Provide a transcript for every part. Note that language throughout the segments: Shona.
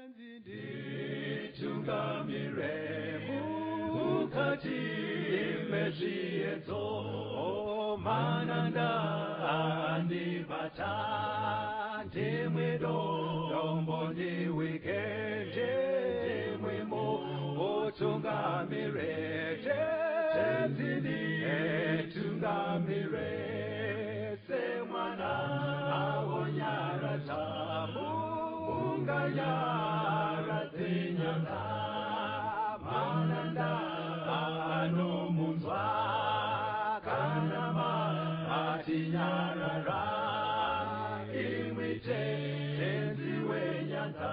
Nditungamire mukati mezviedzo, mananda andibata, ndimwe dombo ndiwike, ndimwe mutungamire, Tenzi nditungamire, semwana awonyaradza munganyaradze nyanza, mananda anomunzwa kana matinyarara, imwi Tenzi wenyanza,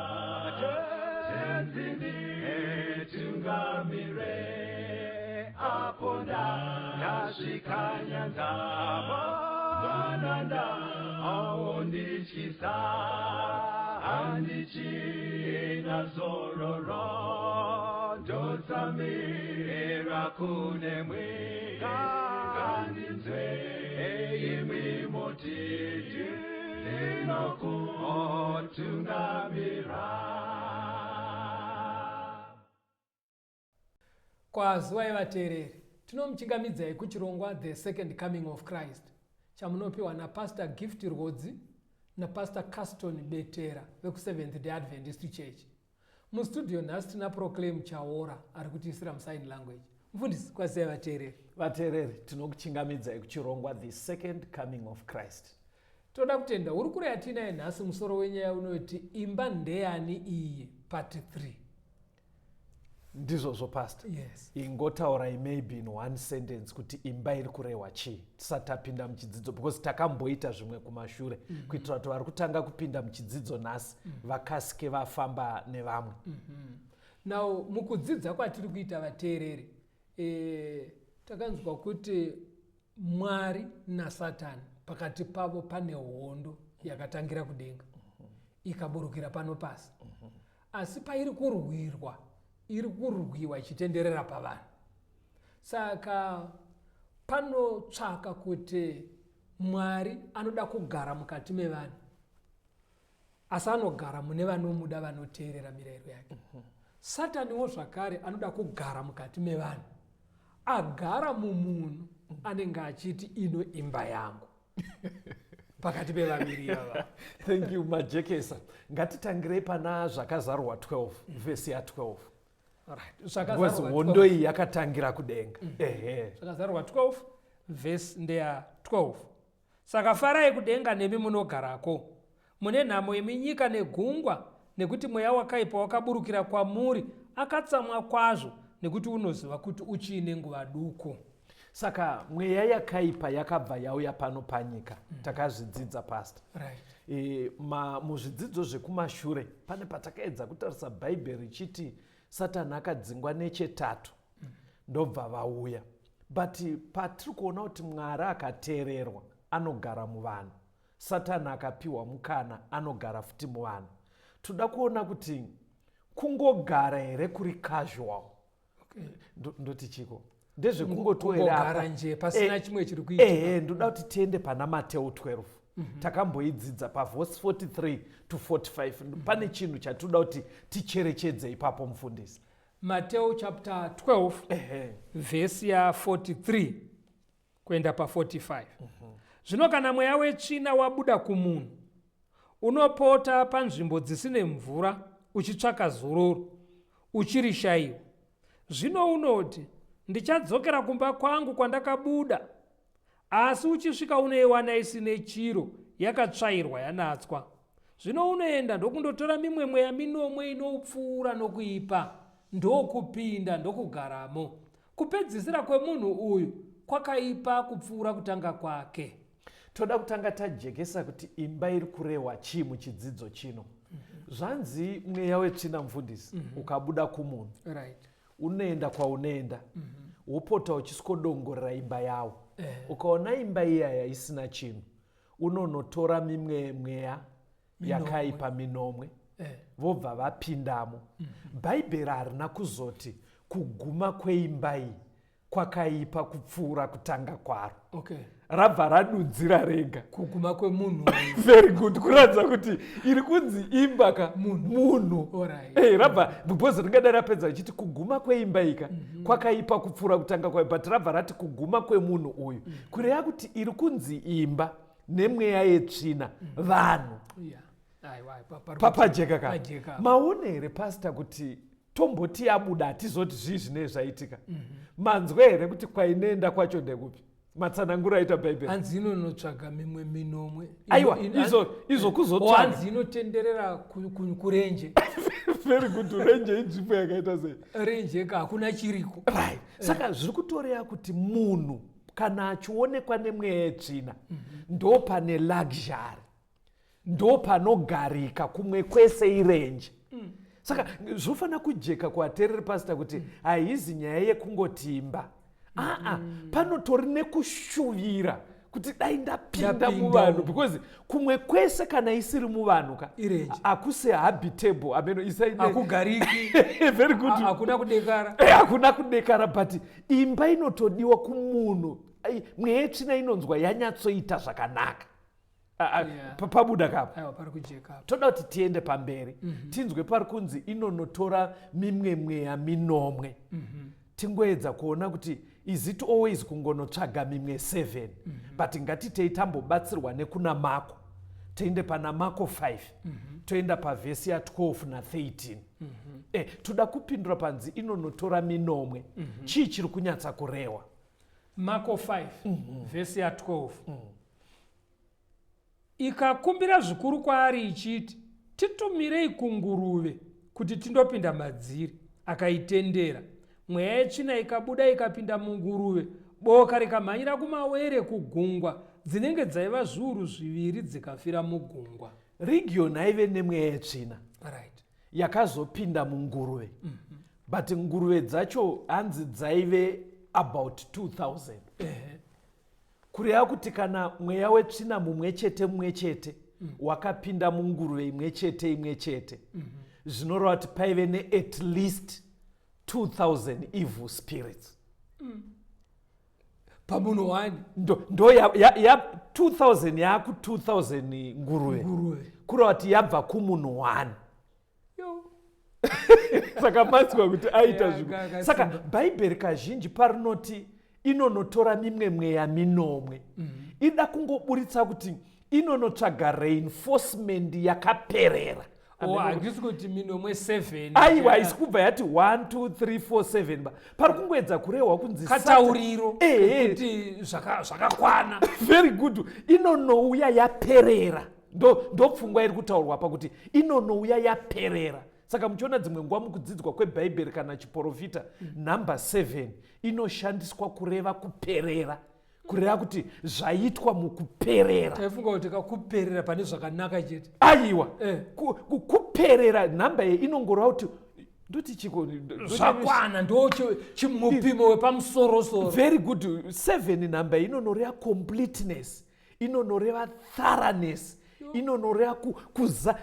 Tenzi nditungamire, apo ndasvika nyanza, mananda aondityisa, handichina zororo, ndotsamira kunemwi, ngandinzwe imwi moti ndinokutungamira. Kwaziwai vateereri, tinomuchingamidzai kuchirongwa The Second Coming of Christ chamunopiwa naPastor Gift Rwodzi naPastor Caston Betera vekuSeventh Day Adventist Church. Mustudio nhasi tina Proclaim Chaora ari kutiisira musign language. Mufundisi, kwazisai vateereri. Vateereri, tinokuchingamidzai kuchirongwa The Second Coming of Christ. Toda kutenda hurukuro yatiinayo nhasi, musoro wenyaya unoti Imba Ndeyani Iyi Part 3. Ndizvozvo pastor. Yes. Ingotaurai maybe in one sentence kuti imba iri kurehwa chii tisati tapinda muchidzidzo, because takamboita zvimwe kumashure kuitira kuti vari kutanga kupinda muchidzidzo nhasi vakasike vafamba nevamwe. Now mukudzidza kwatiri kuita vateereri, takanzwa kuti Mwari naSatani pakati pavo pane hondo yakatangira kudenga ikaburukira pano pasi, asi pairi kurwirwa iri kurwiwa ichitenderera pavanhu. Saka panotsvaka kuti Mwari anoda kugara mukati mevanhu, asi anogara mune vanomuda, vanoteerera mirayiro yake. Sataniwo zvakare anoda kugara mukati mevanhu, agara mumunhu anenge achiti ino imba yangu pakati pevaviri ivava. Thank you majekesa. Ngatitangirei pana Zvakazarurwa 12 vhesi ya12. Because hondo iyi yakatangira kudenga. Ehe. Zvakazarurwa 12 vhesi ndeya 12. Saka farai kudenga nemi munogarako. Mune nhamo imi nyika negungwa, nekuti mweya wakaipa wakaburukira kwamuri, akatsamwa kwazvo, nekuti unoziva kuti uchiine nguva duku. Saka mweya yakaipa yakabva yauya pano panyika. Takazvidzidza pastor. Muzvidzidzo zvekumashure pane patakaedza kutarisa Bhaibheri richiti Satani akadzingwa nechetatu, ndobva vauya. But patiri kuona kuti Mwari akateererwa anogara muvanhu, Satani akapiwa mukana anogara futi muvanhu. Toda kuona kuti kungogara here kuri casual? Ndoti chiko ndezvekungotogara nje pasina chimwe chiri kuitika. Ehe, ndoda kuti tiende pana Mateo 12. Takamboidzidza pavhesi 43 to 45. Pane chinhu chatinoda kuti ticherechedze ipapo mufundisi. Mateo chapter 12 vhesi ya 43 kuenda pa 45. Zvino kana mweya wetsvina wabuda kumunhu, unopota panzvimbo dzisine mvura uchitsvaka zororo, uchirishayiwa. Zvino unoti, ndichadzokera kumba kwangu kwandakabuda. Asi uchisvika unoiwana isine chiro, yakatsvairwa yanatswa. Zvino unoenda ndokundotora mimwe mweya minomwe inoupfuura nokuipa, ndokupinda ndokugaramo. Kupedzisira kwemunhu uyu kwakaipa kupfuura kutanga kwake. Toda kutanga tajekesa kuti imba iri kurehwa chii muchidzidzo chino. Zvanzi mweya wetsvina mufundisi ukabuda kumunhu, unoenda kwaunoenda, wopota uchiskodongorera imba yawo. Ukaona imba iyaya isina chinhu, unonotora mimwe mweya yakaipa minomwe, vobva vapindamo. Bhaibheri harina kuzoti kuguma kweimba iyi Kwakaipa kupfuura kutanga kwaro. Okay. Rabva radudzira rega. Kuguma kwemunhu. Very good. Kuratidza kuti iri kunzi imba ka Munhu. Munhu. Alright. Hey, rabva because ringadai rapedza richiti kuguma kweimba ika kwakaipa kupfuura kutanga kwayo, but rabva rati kuguma kwemunhu uyu, kureva kuti iri kunzi imba nemweya yetsvina vanhu. Yeah. Aiwa, Papajeka ka? Pajeka. Maona here, pastor, kuti tomboti yabuda, hatizoti zvii zvinee zvaitika? Manzwa here kuti kwainoenda kwacho ndekupi? Matsananguro aita Bhaibheri. Hanzi inonotsvaga mimwe minomwe. Aiwa, izvo Oh, kuzotsvaga. Hanzi inotenderera kurenje. Very good. Renje inzvimbo yakaita sei? Renje ka hakuna chiriko. Right, saka zviri kutoreva kuti munhu kana achionekwa nemweya yetsvina, ndo pane luxury, ndo panogarika. Kumwe kwese irenje. Saka zvofanira kujeka kuvateereri, pastor, kuti haizi nyaya yekungotimba. Aa, panotori nekushuvira kuti dai ndapinda Ndapinda muvanhu, umu. because kumwe kwese kana isiri muvanhu ka, Irenje. hakusi habitable ameno isaine. Hakugariki. Very good. Hakuna kudekara. Hakuna kudekara, but imba inotodiwa kumunhu. Ai, mweya yetsvina inonzwa yanyatsoita zvakanaka. Pabuda kapo? Aiwa, pari kujeka apa. Toda kuti tiende pamberi, tinzwe pari kunzi inonotora mimwe mweya minomwe. Tingoedza kuona kuti is it always kungonotsvaga mimwe 7? But ngatitei tambobatsirwa nekuna Mako. Toende pana Mako 5, toenda pavhesi ya12 na13. Toda kupindura panzi inonotora minomwe. Chii chiri kunyatsa kurehwa? Mako 5, vhesi ya12: Ikakumbira zvikuru kwaari ichiti, "Titumirei kunguruve kuti tindopinda madziri." Akaitendera. Mweya yetsvina ikabuda ikapinda munguruve. Boka rikamhanyira kumawere kugungwa, dzinenge dzaiva 2,000, dzikafira mugungwa. Region aive nemweya yetsvina yakazopinda munguruve, but nguruve dzacho hanzi dzaive about 2000. Kureva kuti kana mweya wetsvina mumwe chete mumwe chete wakapinda munguruve imwe chete imwe chete, zvinoreva kuti paive neat least 2000 evil spirits. Pamunhu 1. Ndo ya 2000 yaaku 2000 nguruve. Nguruve. Kureva kuti yabva kumunhu 1. Yo. Saka manzwa kuti aita Yeah, saka kasimba. Bhaibheri kazhinji parinoti inonotora mimwe mweya minomwe, ida kungoburitsa kuti inonotsvaga reinforcement yakaperera. Oh, handisi kuti minomwe 7. Aiwa, haisi kubva yati 1 2 3 4 7 ba. Pari kungoedza kurehwa kunzi Katauriro Ehe. kuti zvakakwana. Very good. Inonouya yaperera. Ndo pfungwa iri kutaurwa pakuti inonouya yaperera. Saka muchiona dzimwe nguva mukudzidzwa kwebhaibheri kana chiprofita, nhamba 7 inoshandiswa kureva kuperera, kureva kuti zvaitwa mukuperera. Taifunga kuti kakuperera pane zvakanaka chete. Aiwa. Eh. Kuperera, nhamba iyi inongoreva kuti ndoti chiko Zvakwana, ndo chimupimo wepamusorosoro. Very good. 7, nhamba iyi inonoreva completeness, inonoreva thoroughness, inonoreva kuza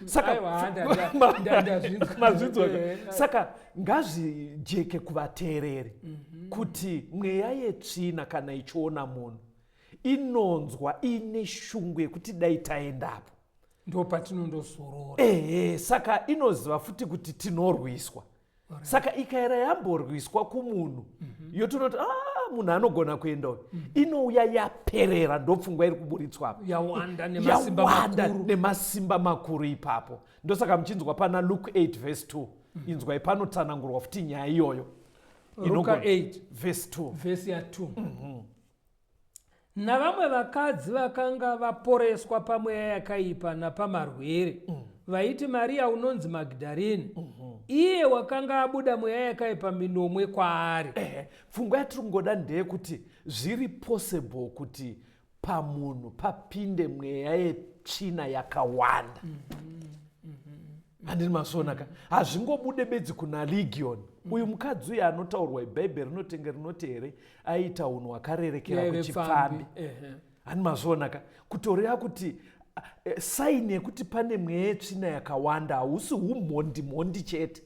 saka Aiwa, ndazvinzwa. Mazvinzwa. Eh, eh. Saka ngazvijeke kuvateereri kuti mweya yetsvina kana ichiona munhu, inonzwa ine shungu yekuti dai taendapo. Ndo patinondozorora. Ehe, saka inoziva futi kuti tinorwiswa. Saka ikaera yamborwiswa kumunhu, yotonoti a munhu anogona kuenda uyu, inouya yaperera. Ndopfungwa iri kuburitswa apa. Yawanda nemasimba Yawanda makuru. Nemasimba makuru ipapo. Ndosaka muchinzwa pana Luke 8 verse 2, inzwai panotsanangurwa futi nyaya iyoyo. Luka 8 Verse 2. Vhesi ya2: Navamwe vakadzi vakanga vaporeswa pamweya yakaipa napamarwere, vaiti Mariya unonzi Magdharini, iye wakanga abuda mweya yakaipa minomwe kwaari. Ehe, pfungwa yatiri kungoda ndeyekuti zviri possible kuti pamunhu papinde mweya yetsvina yakawanda. Handini masona ka? Hazvingobude bedzi kuna Legion. Uyu mukadzi uyu anotaurwa, ibhaibheri rinotenge rinoti here aita unhu hwakarerekera Yaive kuchipfambi. pfambi. Ehe. Hani mazviona ka? Kutoreva kuti sign yekuti pane mweya yetsvina yakawanda hausi umhondi mhondi chete.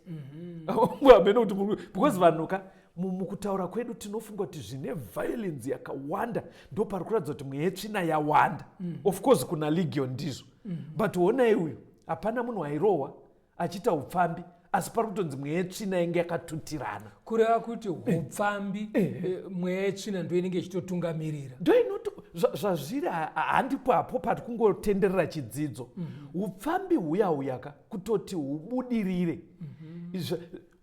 Hamene kuti because vanhu ka mukutaura kwedu tinofunga kuti zvine violence yakawanda ndo pari kuratidza kuti mweya yetsvina yawanda. Of course kuna legion ndizvo, but honai uyu, hapana munhu airohwa achiita upfambi, asi pari kutonzi mweya yetsvina inge yakatutirana. Kureva kuti upfambi, mweya yetsvina ndo inenge ichitotungamirira. Ndo inoto zvazviri. Handipo hapo pari kungotenderera chidzidzo. Upfambi huya huyaka kutoti hubudirire.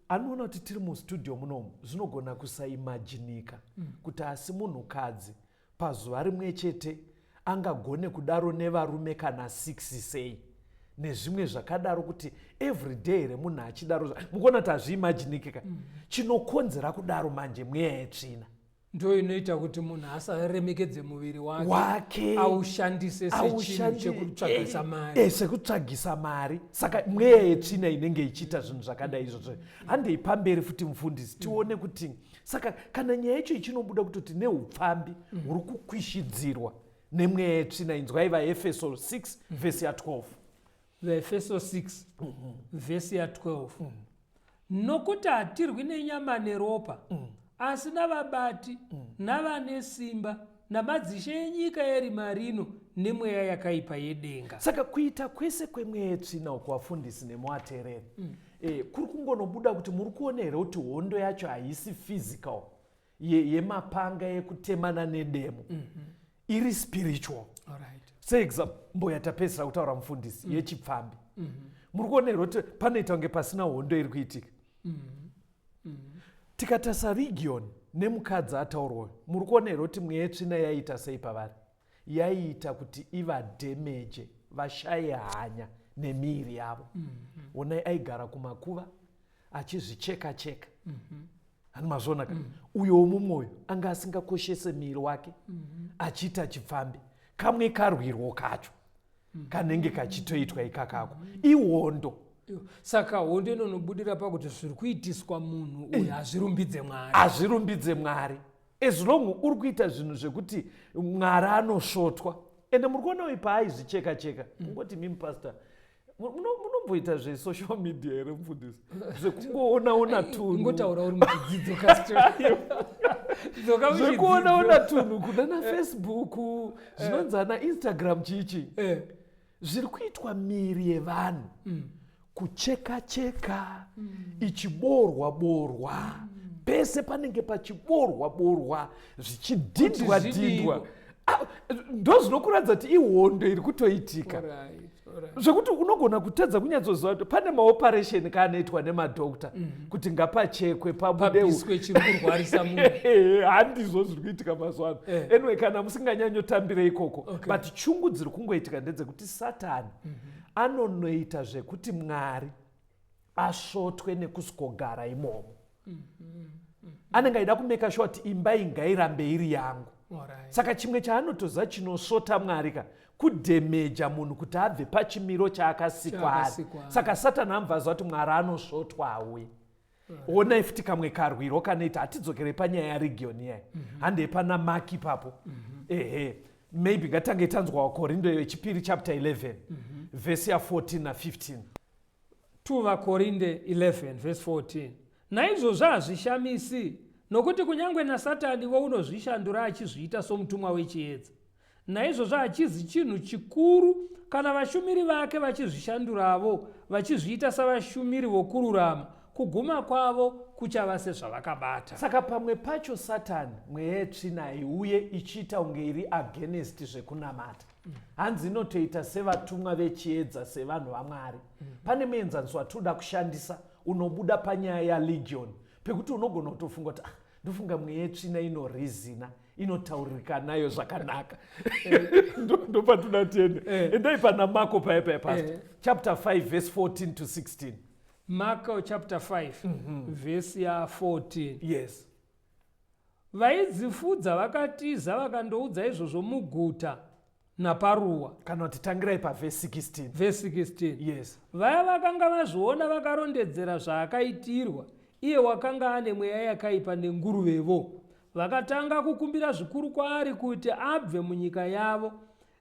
Anoona kuti tiri mustudio munomu, zvinogona kusaimajinika kuti asi munhukadzi pazuva rimwe chete angagone kudaro nevarume kana 6 sei, nezvimwe zvakadaro, kuti everyday here munhu achidaro. Mukuona kuti hazviimajinikika. Chinokonzera kudaro manje mweya yetsvina. Ndo inoita kuti munhu asaremekedze muviri wake, wake, aushandise sechinhu chekutsvagisa mari. Sekutsvagisa mari. Saka mweya yetsvina inenge ichiita zvinhu zvakadai izvozvo. Handei pamberi futi, mufundisi, tione kuti saka kana nyaya yacho ichinobuda kutoti neupfambi huri kukwishidzirwa nemweya yetsvina. Inzwai vaEfeso 6 vhesi ya12. Vaefeso 6 vhesi ya12: "Nokuti hatirwi nenyama neropa, asi navabati, navane simba, namadzishe enyika yerima rino, nemweya yakaipa yedenga." Saka kuita kwese kwemweya yetsvina uku, vafundisi nemuateereri, kuri kungonobuda kuti muri kuona here kuti hondo yacho haisi physical, yemapanga, yekutemana nedemo, iri spiritual. Seexample yatapedzisira kutaura, mufundisi, yechipfambi, muri kuona here kuti panoita kunge pasina hondo iri kuitika? Tikatarisa Region nemukadzi ataurwa, muri kuona here kuti mweya yetsvina yaiita sei pavari? Yaiita kuti ivadhemeje, vashaye hanya nemiiri yavo. Onai aigara kumakuva achizvicheka cheka. Hani mazviona ka? Uyo womumwoyo anga asingakoshese miiri wake, achiita chipfambi. Kamwe karwirwo kacho kanenge kachitoitwa ikakako ihondo. Saka hondo inonobudira pakuti zviri kuitiswa munhu uyu hazvirumbidze Mwari. Hazvirumbidze Mwari. As long uri kuita zvinhu zvekuti Mwari anosvotwa. Ende muri kuona uyu paaizvicheka cheka, kungoti mimi pastor munomboita zvesocial media here, mufundisi, zvekungoonaona tunhu? Ngotaura uri muchidzidzo, Castro. Dzoka muchidzidzo. Zvekuonaona tunhu kuna naFacebook, zvinonzi ana Instagram, chichi, zviri kuitwa miri yevanhu, kucheka cheka, ichiborwa borwa, pese panenge pachiborwa borwa, zvichidhindwa Kuti dhindwa. zvidiwe. Ah, ndo zvinokuratidza kuti ihondo iri kutoitika, zvekuti unogona kutadza kunyatsoziva kuti pane maoperation kaanoitwa nemadhokta kuti ngapachekwe, pabude Pabviswe chiri kurwarisa munhu. Handizvo zviri kuitika mazuva ano. Anyway, kana musinganyanyotambire ikoko, but chungu dziri kungoitika ndedzekuti Satani anonoita zvekuti Mwari asvotwe nekuswogara imomo. Anenge aida kumeka sure kuti imba iyi ngairambe iri yangu. Saka chimwe chaanotoziva chinosvota Mwari ka kudhemeja munhu kuti abve pachimiro chaakasikwa ari. Chaakasikwa ari. Saka Satani amubva aziva kuti Mwari anosvotwa auye. Onai futi kamwe karwiro kanoita. Hatidzokerei panyaya yaRegion iyai, handei pana Mark ipapo. Ehe, maybe ngatange tanzwa Wakorindo yechipiri chapter 11 vhesi ya14 na15. 2 VaKorinde 11 verse 14: "Naizvozvo hazvishamisi, nokuti kunyange naSataniwo unozvishandura achizviita somutumwa wechiedza. Naizvozvo hachizi chinhu chikuru kana vashumiri vake vachizvishanduravo vachizviita savashumiri vokururama. Kuguma kwavo kuchava sezvavakabata." Saka pamwe pacho Satani, mweya yetsvina, haiuye ichiita kunge iri against zvekunamata. Hanzi inotoita sevatumwa vechiedza, sevanhu vaMwari. Pane muenzaniso watinoda kushandisa unobuda panyaya yaLegion, pekuti unogona kutofunga kuti, "Ah, ndofunga mweya yetsvina inorizina, inotauririka nayo zvakanaka." Ndopatoda tiende. Endai pana Marko paya paya, pastor, chapter 5 verse 14 to 16. Marko chapter 5 vhesi ya14. Yes. "Vaidzifudza vakatiza vakandoudza izvozvo muguta naparuwa." Kana kuti tangirai pavhesi 16. Vhesi 16. Yes. "Vaya vakanga vazviona vakarondedzera zvaakaitirwa iye wakanga ane mweya yakaipa nenguruvevo. Vakatanga kukumbira zvikuru kwaari kuti abve munyika yavo.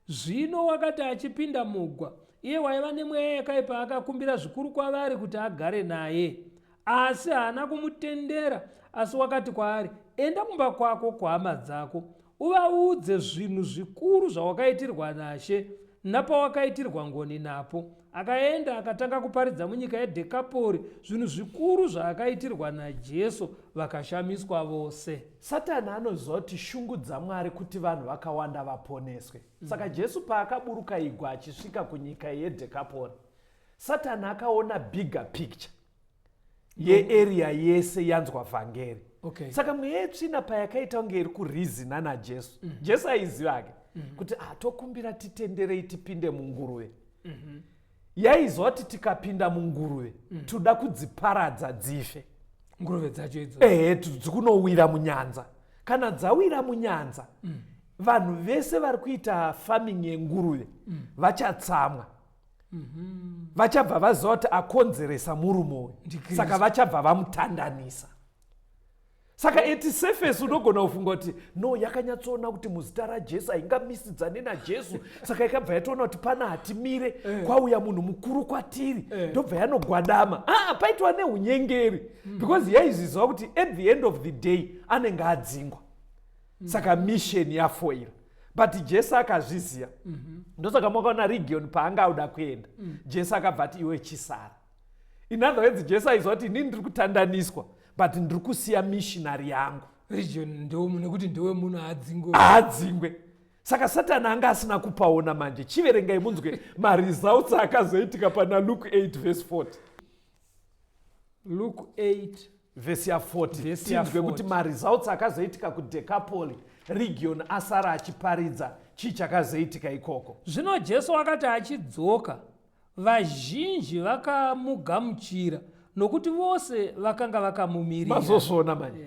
Zvino wakati achipinda mugwa, iye waiva nemweya yakaipa akakumbira zvikuru kwavari kuti agare naye. Asi haana kumutendera, asi wakati kwaari, Enda kumba kwako kuhama dzako, uvaudze zvinhu zvikuru zvawakaitirwa naShe, napawakaitirwa ngoni napo. Akaenda akatanga kuparidza munyika yeDhekapori zvinhu zvikuru zvaakaitirwa naJesu, vakashamiswa vose. Satani anoziva kuti shungu dzaMwari kuti vanhu vakawanda vaponeswe. Saka Jesu paakaburuka igwa achisvika kunyika yeDhekapori, Satani akaona bigger picture yearea yese yanzwa vhangeri. Okay. Saka mweya yetsvina payakaita kunge iri kurizina naJesu, Jesu aiziva ake kuti tokumbira titenderei tipinde munguruve. Yaiziva kuti tikapinda munguruve toda kudziparadza dzife. Nguruve dzacho idzo. Ehe, dzikunowira munyanza. Kana dzawira munyanza, vanhu vese vari kuita farming yenguruve vachatsamwa. Vachabva vaziva kuti akonzeresa murume uyu. NdiKristu. Saka vachabva vamutandanisa. Saka at surface unogona kufunga kuti no, yakanyatsoona kuti muzita raJesu haingamisidzane naJesu. Saka ikabva yatoona kuti pana hatimire, kwauya munhu mukuru kwatiri, ndobva yanogwadama. Paitwa neunyengeri. Because yaizviziva kuti at the end of the day anenge adzingwa. Saka mission yafoira. But Jesu akazviziva. Ndosaka makaona region paanga auda kuenda. Jesu akabva ati iwe chisara. In other words, Jesu aiziva kuti inini ndiri kutandaniswa, but ndiri kusiya missionary yangu. Region nekuti ndewe munhu haadzingwe. Haadzingwe. Saka Satani anga asina kupaona manje. Chiverengai munzwe maresults akazoitika pana Luke 8 verse 40. Luke 8 verse ya 40. Verse ya Tinzwe kuti 40. maresults akazoitika kuDecapoli region asara achiparidza chii chakazoitika ikoko. Zvino Jesu akati achidzoka, vazhinji vakamugamuchira nokuti vose vakanga vakamumirira. Mazozviona manje.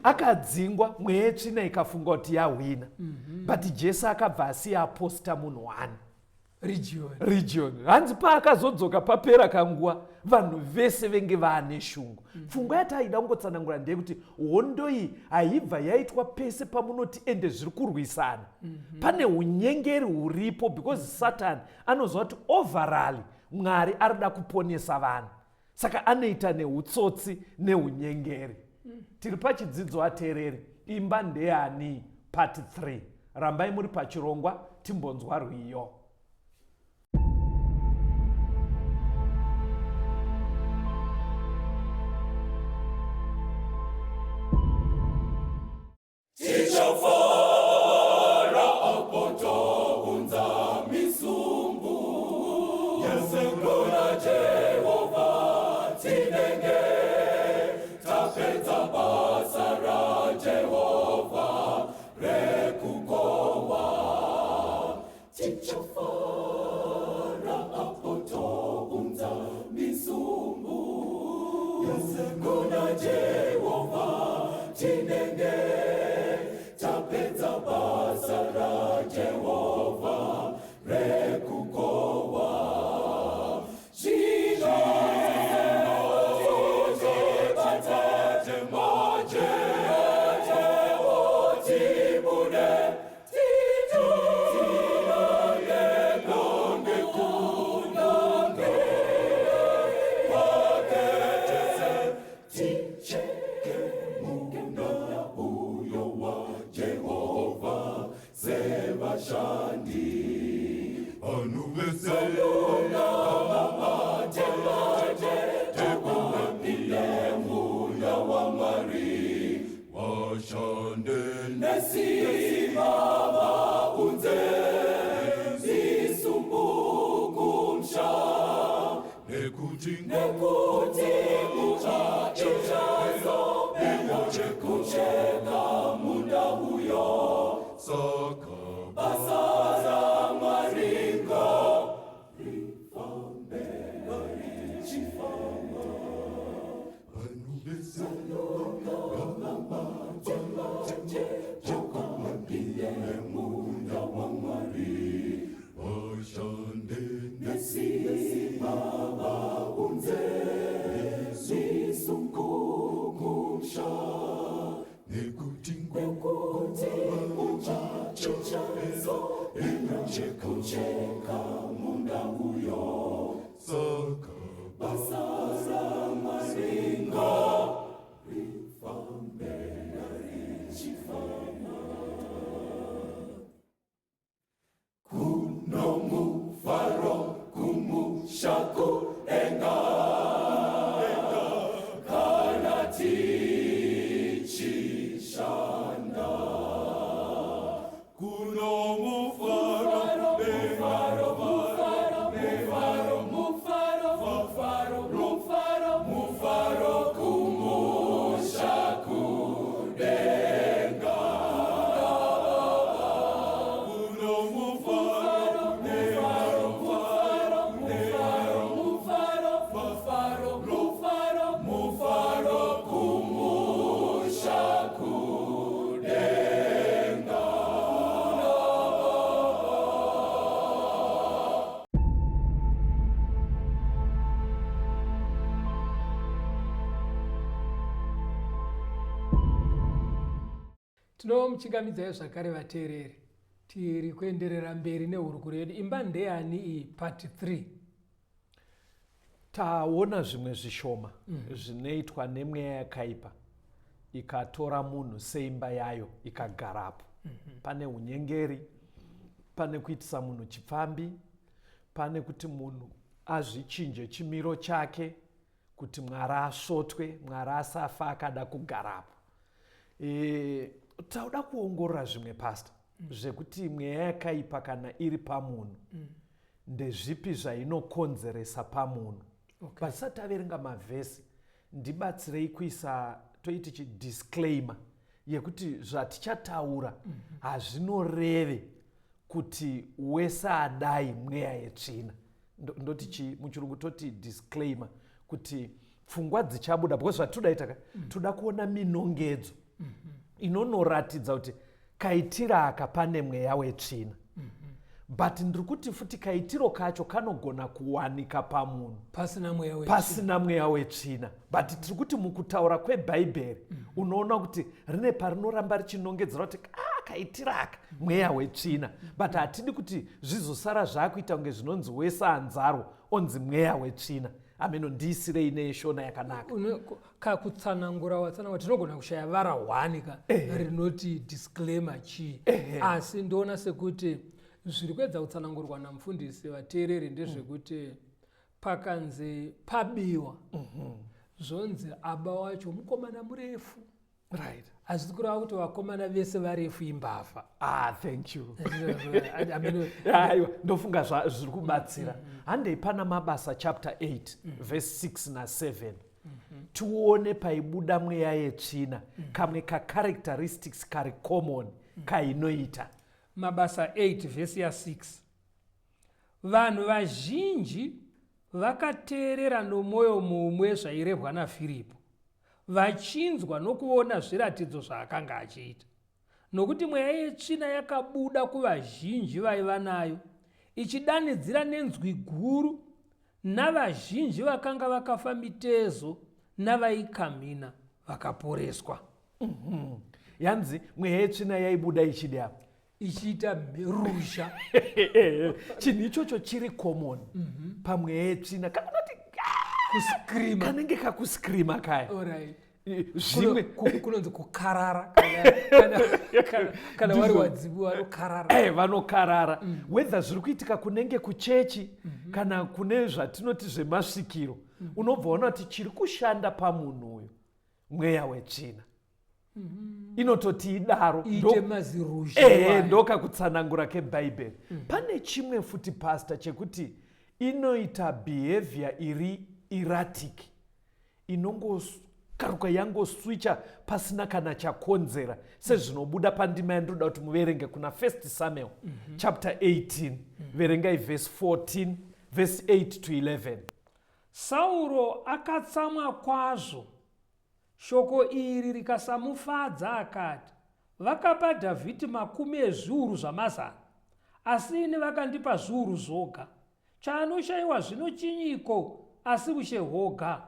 Akadzingwa, mweya yetsvina ikafunga kuti yahwina. But Jesu akabva asiya aposta munhu 1. Region. Region. Hanzi paakazodzoka papera kanguva, vanhu vese venge vaane shungu. Pfungwa yataida kungotsanangura ndeyekuti hondo iyi haibva yaitwa pese pamunoti ende zviri kurwisana. Pane unyengeri huripo because Satan anoziva kuti overall Mwari arida kuponesa vanhu. Saka anoita neutsotsi neunyengeri. Tiri pachidzidzo ateereri, imba ndeyani part 3. Rambai muri pachirongwa timbonzwa rwiyo. Tichafara apo tounza misumbu yese kuna Jehovha, tinenge tapedza basa raJehovha rekukohwa. Tichafara apo tounza misumbu yese kuna Jehovha, tinenge tapedza basa raJehovha rekukohwa. Tinomuchingamidzai zvakare vateereri. Tiri kuenderera mberi nehurukuro yedu Imba Ndeyani iyi part 3. Taona zvimwe zvishoma zvinoitwa nemweya yakaipa ikatora munhu seimba yayo ikagarapo. Pane unyengeri, pane kuitisa munhu chipfambi, pane kuti munhu azvichinje chimiro chake kuti Mwari asvotwe, Mwari asafa akada kugarapo. Tauda kuongorora zvimwe pastor zvekuti mweya yakaipa kana iri pamunhu ndezvipi zvainokonzeresa pamunhu. Pasati taverenga mavhesi, ndibatsirei kuisa toiti chi disclaimer yekuti zvatichataura hazvinoreve kuti wese adai mweya yetsvina. Ndoti chi muchirungu toti disclaimer kuti pfungwa dzichabuda because zvatoda ita ka toda kuona minongedzo inonoratidza kuti kaitira aka pane mweya wetsvina. But ndiri kuti futi kaitiro kacho kanogona kuwanika pamunhu pasina mweya wetsvina. Pasina mweya wetsvina. But tiri kuti mukutaura kwebhaibheri unoona kuti rine parinoramba richinongedzera kuti kaitira aka mweya wetsvina. But hatidi kuti zvizosara zvaakuita kunge zvinonzi wese anzarwo onzi mweya wetsvina. Ameno ndiisirei neshona yakanaka. Kakutsanangura watsanangura tinogona kushaya vara hwani ka rinoti disclaimer chii. Asi ndoona sekuti zviri kuedza kutsanangurwa namufundisi vateereri ndezvekuti pakanzi pabiwa zvonzi aba wacho mukomana murefu. Hazvisi kureva kuti vakomana vese varefu imbavha. Thank you. Aiwa, ndofunga zviri kubatsira. Handei pana Mabasa chapter 8 verse 6 na 7. Tione paibuda mweya yetsvina, kamwe ka characteristics kari common kainoita. Mabasa 8 vhesi ya 6. Vanhu vazhinji vakateerera nomwoyo mumwe zvairehwa naFiripo, vachinzwa nokuona zviratidzo zvaakanga achiita. Nokuti mweya yetsvina yakabuda kuvazhinji vaiva nayo, ichidanidzira nenzwi guru, navazhinji vakanga vakafa mitezo navaikamhina vakaporeswa. Yanzi mweya yetsvina yaibuda ichidi apa ichiita ruzha. Chinhu ichocho chiri common pamweya yetsvina, kakunoti kuscreama, kanenge kakuscreama kaya. Zvimwe Kunonzi kukarara kana vari wadzimu vanokarara. Vanokarara. Whether zviri kuitika kunenge kuchechi kana kune zvatinoti zvemasvikiro, unobva waona kuti chiri kushanda pamunhu uyu mweya wetsvina. Inototi idaro. Iite maziruzha iwayo. Ndokakutsanangura kebhaibheri. Pane chimwe futi pastor chekuti inoita behavior iri erratic, inongokaruka yangoswicha pasina kana chakonzera, sezvinobuda pandima yandinoda kuti muverenge kuna 1 Samuel chapter 18. Verengai verse 14, verse 8 to 11. Sauro akatsamwa kwazvo, shoko iri rikasamufadza, akati, "Vakapa Dhavhidhi makumi ezviuru zvamazana, asi ini vakandipa zviuru zvoga. Chaanoshayiwa zvino chinyiko asi ushe hwoga?"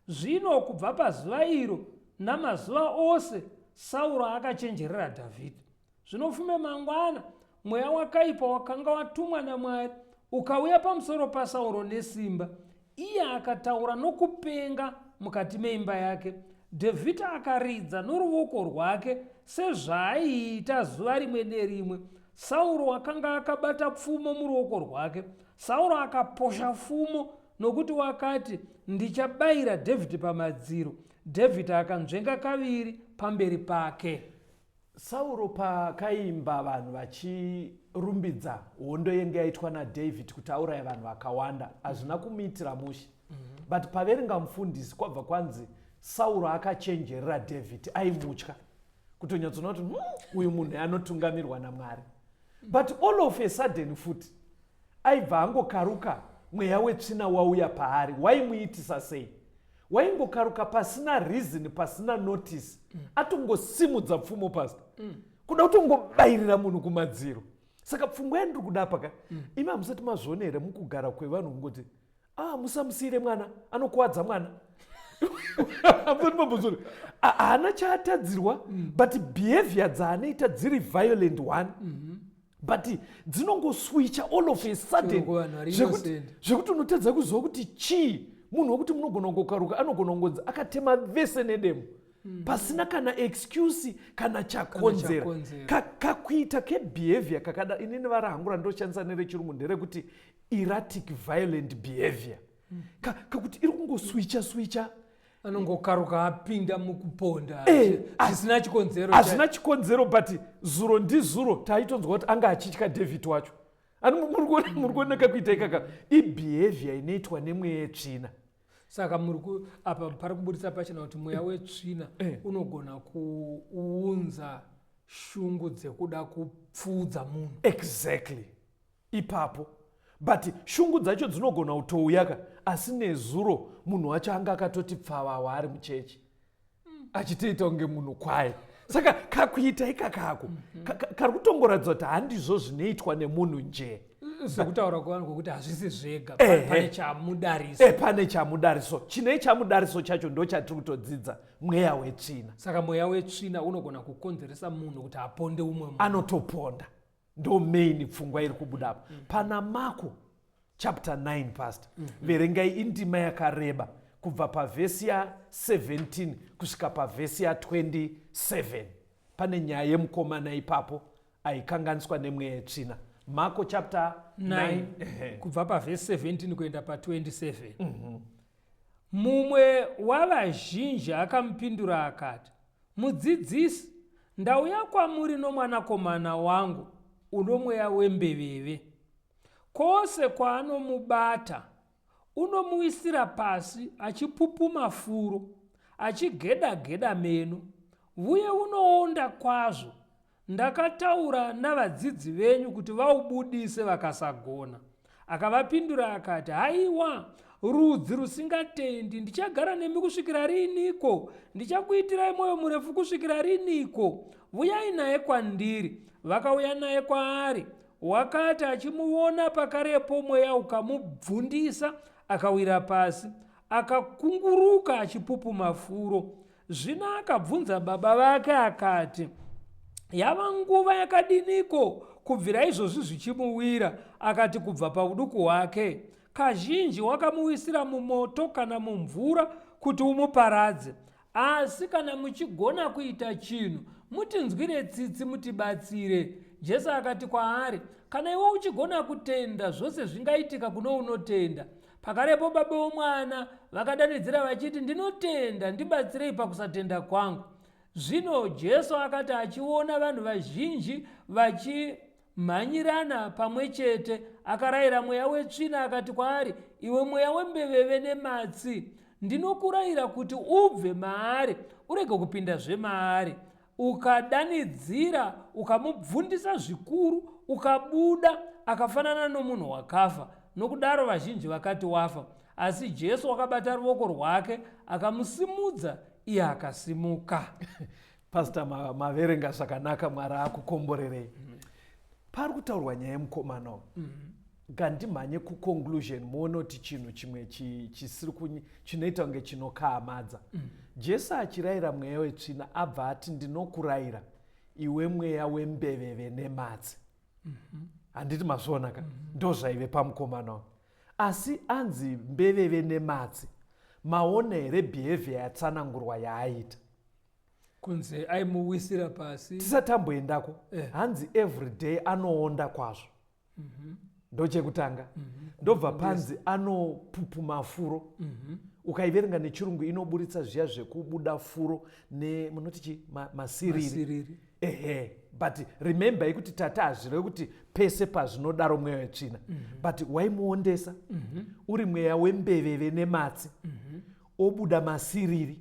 Zvino kubva pazuva iro namazuva ose Sauro akachenjerera Dhavhidhi. Zvino fume mangwana mweya wakaipa wakanga watumwa naMwari ukauya pamusoro paSauro nesimba, iye akataura nokupenga mukati meimba yake. Dhavhidhi akaridza noruoko rwake sezvaaiita zuva rimwe nerimwe. Sauro wakanga akabata pfumo muruoko rwake. Sauro akaposha pfumo, nokuti wakati, "Ndichabayira Dhavhidhi pamadziro." Dhavhidhi akanzvenga kaviri pamberi pake. Sauro pakaimba vanhu vachirumbidza hondo yenge yaitwa naDavid kuti auraya vanhu vakawanda, hazvina kumuitira mushe. But paverenga mufundisi kwabva kwanzi Sauro akachenjerera David, aimutya kutonyatsoona kuti uyu munhu anotungamirwa naMwari. But all of a sudden futi aibva angokaruka, mweya wetsvina wauya paari. Waimuitisa sei? Waingokaruka pasina reason, pasina notice, atongosimudza pfumo pasi kuda kutongobayirira munhu kumadziro. Saka pfungwa yandiri kuda paka imi, hamusati mazviona here mukugara kwevanhu kungoti, "Ah, musamusiyire mwana, anokuwadza mwana"? Mambozori haana chaatadzirwa, but behavior dzaanoita dziri violent one, but dzinongoswitcha all of a sudden. Chero kuvanhu vari innocent. Zvekuti unotadza kuziva kuti chii. Munhu wekuti munogona kungokaruka, anogona kungonzi akatema vese nedemo pasina kana excuse kana chakonzera. Chakonzera. Kakuita kebehavior kakada, inini vara hangu randoshandisa nerechirungu nderekuti erratic violent behavior. Kakuti iri kungoswicha swicha. Anongokaruka apinda mukuponda zvisina chikonzero. Hazvina chikonzero, but zuro ndizuro taitonzwa kuti anga achitya David wacho. Ani muri kuona kakuita ikaka ibehavior inoitwa nemweya yetsvina. Saka muri apa pari kuburitsa pachena kuti mweya wetsvina unogona kuunza shungu dzekuda kupfuudza munhu. Exactly, ipapo. But shungu dzacho dzinogona kutouyaka, asi nezuro munhu wacho anga akatoti pfavawa ari muchechi, achitoita kunge munhu kwaye. Saka kakuita ikakako kari kutongoratidza kuti handizvo zvinoitwa nemunhu nje. Sekutaura kwevanhu kwekuti hazvisi zvega, pane chamudarisa. E, pane chamudariso. Chine chamudariso chacho ndo chatiri kutodzidza, mweya wetsvina. Saka mweya wetsvina unogona kukonzeresa munhu kuti aponde umwe munhu. Anotoponda. Ndo main pfungwa iri kubuda apa. Pana Marko chapter 9, pastor, verengai, indima yakareba, kubva pavhesi ya17 kusvika pavhesi ya27. Pane nyaya yemukomana ipapo aikanganiswa nemweya yetsvina. Marko chapter 9. 9, kubva pavhesi 17 kuenda pa27. Mumwe wavazhinji akamupindura akati, "Mudzidzisi, ndauya kwamuri nomwanakomana wangu uno mweya wembeveve. Kwose kwaanomubata, unomuwisira pasi achipupuma furo, achigeda-geda meno, uye unoonda kwazvo. Ndakataura navadzidzi venyu kuti vaubudise, vakasagona." Akavapindura akati, "Haiwa, rudzi rusingatendi, ndichagara nemi kusvikira riniko? Ndichakuitirai mwoyo murefu kusvikira riniko? Uyai naye kwandiri." Vakauya naye kwaari. Wakati achimuona, pakarepo mweya ukamubvundisa, akawira pasi, akakunguruka achipupuma furo. Zvino akabvunza baba vake akati, "Yava nguva yakadiniko kubvira izvozvi zvichimuwira?" Akati, "Kubva pauduku hwake. Kazhinji wakamuwisira mumoto kana mumvura kuti umuparadze. Asi kana muchigona kuita chinhu, mutinzwire tsitsi mutibatsire." Jesu akati kwaari, "Kana iwe uchigona kutenda, zvose zvingaitika kuno unotenda." Pakarepo baba vomwana vakadanidzira vachiti, "Ndinotenda, ndibatsirei pakusatenda kwangu." Zvino Jesu akati achiona vanhu vazhinji vachimhanyirana pamwe chete, akarayira mweya wetsvina akati kwaari, "Iwe mweya wembeveve nematsi, ndinokurayira kuti ubve maari, urege kupindazve maari." Ukadanidzira, ukamubvundisa zvikuru, ukabuda akafanana nomunhu wakafa. Nokudaro vazhinji vakati, "Wafa." Asi Jesu wakabata ruoko rwake, akamusimudza, iye akasimuka. Pastor, maverenga zvakanaka, Mwari akukomborerei. Pari kutaurwa nyaya yemukomana uyu. Ngandimhanye kuconclusion, muone kuti chinhu chimwe chisiri chinoita kunge chinokahamadza. Jesu achirayira mweya wetsvina, abva ati, "Ndinokurayira iwe mweya wembeveve nematsi." Handiti mazviona ka? Ndo zvaive pamukomana uyu, asi anzi mbeveve nematsi. Maona here behavior yatsanangurwa yaaita? Kunze aimuwisira pasi. Tisati tamboendako, hanzi every day anoonda kwazvo, ndochekutanga. Ndobva panzi anopupuma furo. Ukaiverenga nechirungu inoburitsa zviya zvekubuda furo nemunoti chi masiriri. Masiriri. Ehe, but remember kuti tata hazvirevi kuti pese pazvinodaro mweya wetsvina, but waimuondesa uri mweya wembeveve nematsi, obuda masiriri,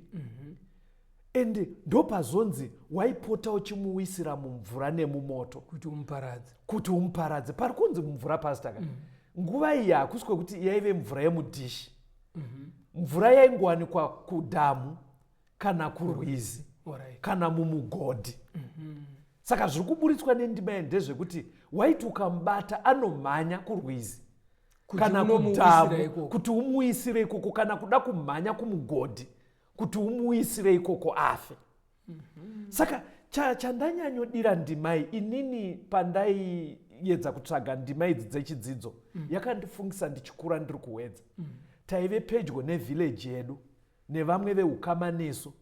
and ndopazonzi waipota uchimuwisira mumvura nemumoto kuti umuparadze. Kuti umuparadze. Pari kunzi mumvura, pastor ka, nguva iyi hakusi kwekuti yaive mvura yemudhishi. Mvura yaingowanikwa kudhamu kana kurwizi kana mumugodhi. Saka zviri kuburitswa nendima iyi ndezvekuti waiti ukamubata, anomhanya kurwizi kuti kana unomuwisira kudhamu ikoko. Kuti umuwisire ikoko kana kuda kumhanya kumugodhi. Kuti umuisire ikoko afe. Saka chandanyanyodira ndimai inini pandaiedza kutsvaga ndima idzi dzechidzidzo, yakandifungisa ndichikura ndiri kuHwedza. Taive pedyo nevhileji yedu nevamwe veukama nesu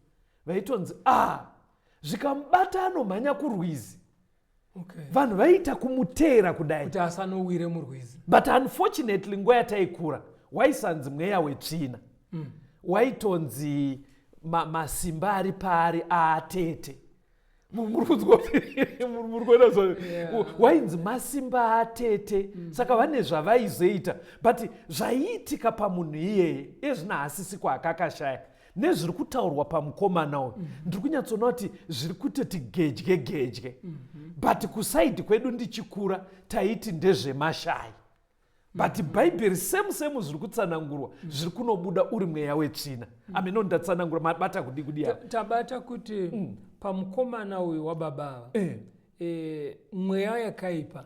vaitonzi, a zvikamubata anomhanya kurwizi. Vanhu vaiita kumuteera kudai kuti asanowire murwizi. But unfortunately, nguva yataikura waisanzi mweya wetsvina. Waitonzi masimba ari paari aatete. Muri kunzwa? Muri kuona zva wainzi masimba atete. Saka vane zvavaizoita, but zvaiitika pamunhu iyeye ezvino haasisi kwaakakashaya nezviri kutaurwa pamukomana uyu. Ndiri kunyatsoona kuti zviri kutoti gedye gedye. But kuside kwedu ndichikura taiti ndezvemashai, but Bhaibheri same same zviri kutsanangurwa zviri kunobuda uri mweya wetsvina. Ameno ndatsanangura, mabata kudi kudi apa? Tabata kuti pamukomana uyu wababa ava, mweya yakaipa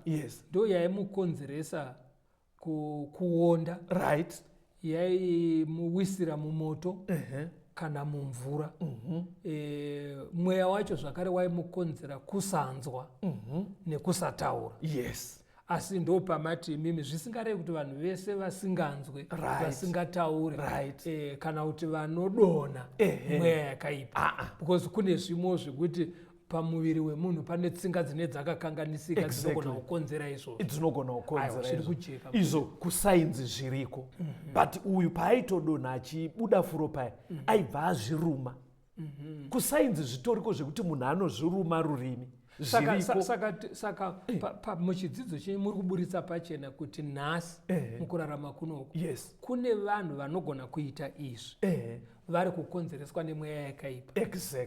ndo yaimukonzeresa kuonda, yaimuwisira mumoto kana mumvura. Mweya wacho zvakare waimukonzera kusanzwa nekusataura. Asi ndo pamati imimi zvisingarevi kuti vanhu vese vasinganzwe, vasingataure, kana kuti vanodonha mweya yakaipa, because kune zvimwe zvekuti pamuviri wemunhu pane tsinga dzine dzakakanganisika dzinogona kukonzera izvozvo. Dzinogona Aiwa, kukonzera zviri izvo. Kujeka. Izvo kusainzi zviriko, but uyu paaitodonha achibuda furo paya, aibva azviruma. Kusainzi zvitoriko zvekuti munhu anozviruma rurimi. Zviriko. Saka muchidzidzo chenyu muri kuburitsa pachena kuti nhasi mukurarama kunoku kune vanhu vanogona kuita izvi vari kukonzereswa nemweya yakaipa,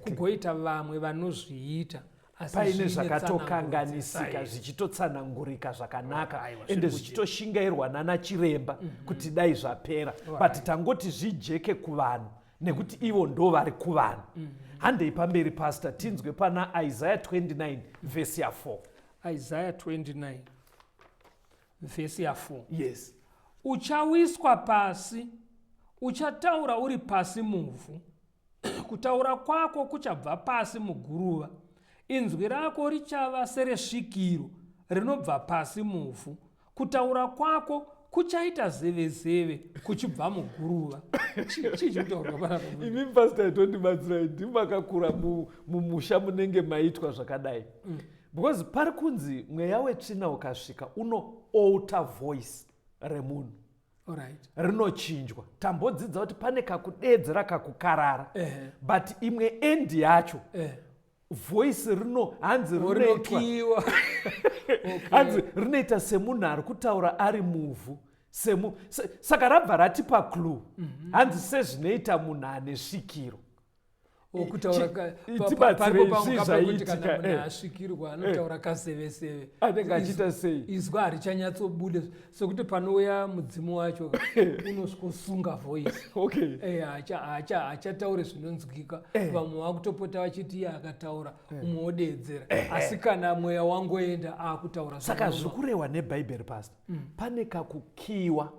kugoita vamwe vanozviita asi Paine zviine zvakatokanganisika, tsananguro. zvichitotsanangurika zvakanaka, Aiwa, ende zviri zvichitoshingairwa nana chiremba kuti dai zvapera, but tangoti zvijeke kuvanhu nekuti ivo ndo vari kuvanhu. Handei pamberi, Pastor, tinzwe pana Isaiah 29 vhesi ya4. Isaiah 29 vhesi ya4. Yes. Uchawiswa pasi, uchataura uri pasi muvhu. Kutaura kwako kuchabva pasi muguruva. Inzwi rako richava seresvikiro rinobva pasi muvhu. Kutaura kwako kuchaita zevezeve kuchibva muguruva. Chii chiri kutaurwa panapa? Imi Pastor, itondibatsirai, ndimi makakura mumusha munenge maitwa zvakadai, because pari kunzi mweya wetsvina ukasvika uno alter voice remunhu. Rinochinjwa. Tambodzidza kuti pane kakudeedzera, kakukarara, but imwe end yacho voice rino hanzi rinoitwa Rinokiwa. Hanzi rinoita semunhu ari kutaura ari muvhu, saka rabva ratipa clue, hanzi sezvinoita munhu ane svikiro. Okutaura Tibatsirei, paripo zvii pamwe pekuti zvaiitika, kana munhu asvikirwa anotaura kaseveseve. Anenge achiita sei? Izwi harichanyatsobude, sekuti panouya mudzimu wacho unosvikosunga voice. Haachatauri zvinonzwika. Vamwe vakutopota vachiti iye akataura, umwe wodeedzera, asi kana mweya wangoenda akutaura Saka zvinoma. Zviri kurehwa neBhaibheri, Pastor, pane kakukiwa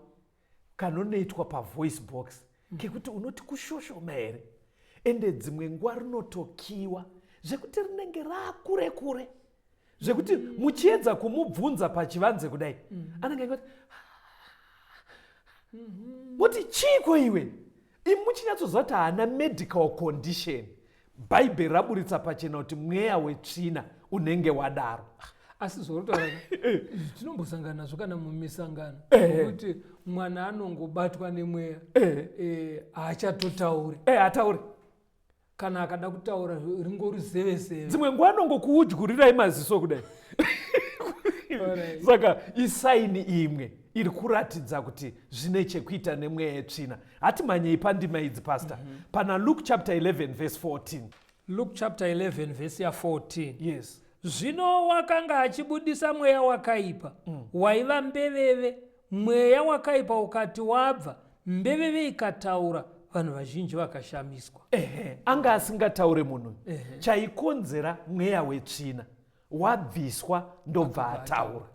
kanonoitwa pavoice box kekuti unoti kushoshoma here, ende dzimwe nguva rinotokiwa zvekuti rinenge raakure kure, zvekuti muchiedza kumubvunza pachivanze kudai, anenge angoti moti, "Chiiko iwe?" Imi muchinyatsoziva kuti haana medical condition. Bhaibheri raburitsa pachena kuti mweya wetsvina unenge wadaro. Asi zvauritaura tinombosangana nazvo kana mumisangano, kuti mwana anongobatwa nemweya, haachatotauri. Atauri. Kana akada kutaura ringori zeveseve. Dzimwe nguva anongokuudyurirai maziso kudai. Saka isign imwe iri kuratidza kuti zvine chekuita nemweya yetsvina. Hatimhanyei pandima idzi, Pastor. Pana Luke chapter 11 verse 14. Luke chapter 11 vhesi ya14. Yes. Zvino wakanga achibudisa mweya wakaipa waiva mbeveve. Mweya wakaipa ukati wabva, mbeveve ikataura. Vanhu vazhinji vakashamiswa. Ehe, anga asingataure munhu. Chaikonzera mweya wetsvina, wabviswa ndobva ataura.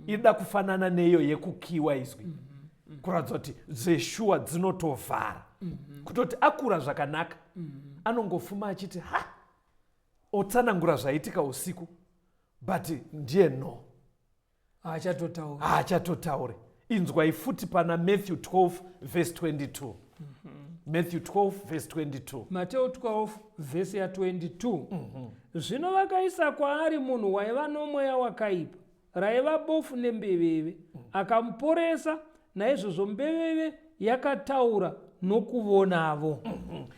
Ida kufanana neiyo yekukiwa izwi, kuratidza kuti zveshuwa dzinotovhara. Kutoti akura zvakanaka, anongofuma achiti ha, otsanangura zvaitika usiku, but ndiye no. Haachatotauri. Haachatotauri. Inzwai futi pana Matthew 12 verse 22. Matthew 12 verse 22. Mateo 12 vhesi ya22. Zvino vakaisa kwaari munhu waiva nomweya wakaipa, raiva bofu nembeveve, akamuporesa, naizvozvo mbeveve yakataura nokuvonavo.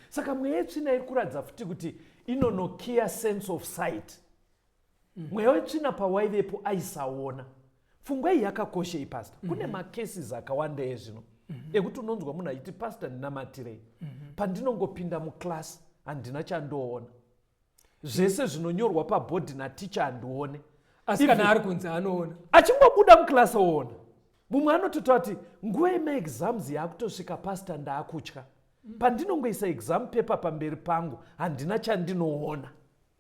Saka mweya yetsvina iri kuratidza futi kuti inonokiya sense of sight. Mweya wetsvina pawaivepo aisaona. Pfungwa iyi yakakoshei, pastor? Kune macases akawanda ezvino ekuti unonzwa munhu achiti, "Pastor, ndinamatirei, pandinongopinda muclass handina chandoona, zvese zvinonyorwa pabhodhi naticha handione." Asi kana ari kunze anoona. Achingobuda muclass oona. Mumwe anototaura kuti nguva yemaexams yaakutosvika, pastor, ndaakutya, pandinongoisa exam paper pamberi pangu handina chandinoona.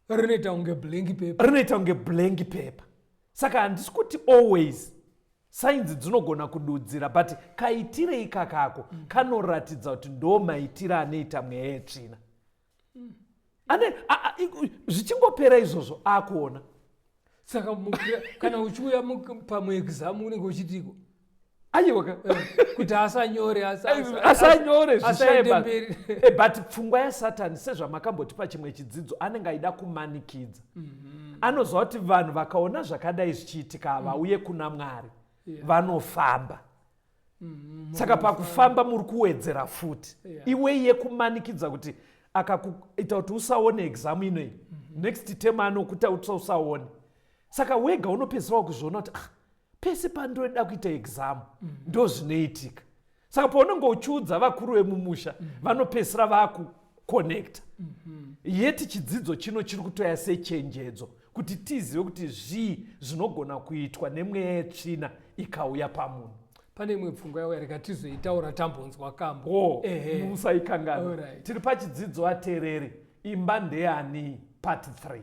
Rinoita kunge blank paper. Rinoita kunge blank paper. Saka handisi kuti always sainzi dzinogona kududzira, but kaitire ikakako kanoratidza kuti ndo maitire anoita mweya yetsvina. Ane zvichingopera izvozvo akuona. Saka kana uchiuya pamuexam unenge uchitiko? Aiwa ka. Kuti asanyore. Asanyore. Asaende zvishaye. Mberi. But pfungwa yasatani, sezvamakambotipa chimwe chidzidzo, anenge aida kumanikidza. Anoziva kuti vanhu vakaona zvakadai zvichiitika havauye kuna Mwari. Vanofamba. Saka pakufamba muri kuwedzera futi. Iwei yekumanikidza kuti akakuita kuti usaone exam inoyi, next term anokuita kuti usaone. Saka wega unopedzisira wakuzviona kuti ah, pese pandoda kuita exam ndo zvinoitika. Saka paunenge uchiudza vakuru vemumusha, vanopedzisira vakuconnecta. Yeti chidzidzo chino chiri kutoya sechenjedzo kuti tizive kuti zvii zvinogona kuitwa nemweya yetsvina ikauya pamunhu. Pane imwe pfungwa yauya, rega tizoitaura tambonzwa kambo. O, musaikangana. Tiri pachidzidzo, ateereri, Imba Ndeyani, part 3.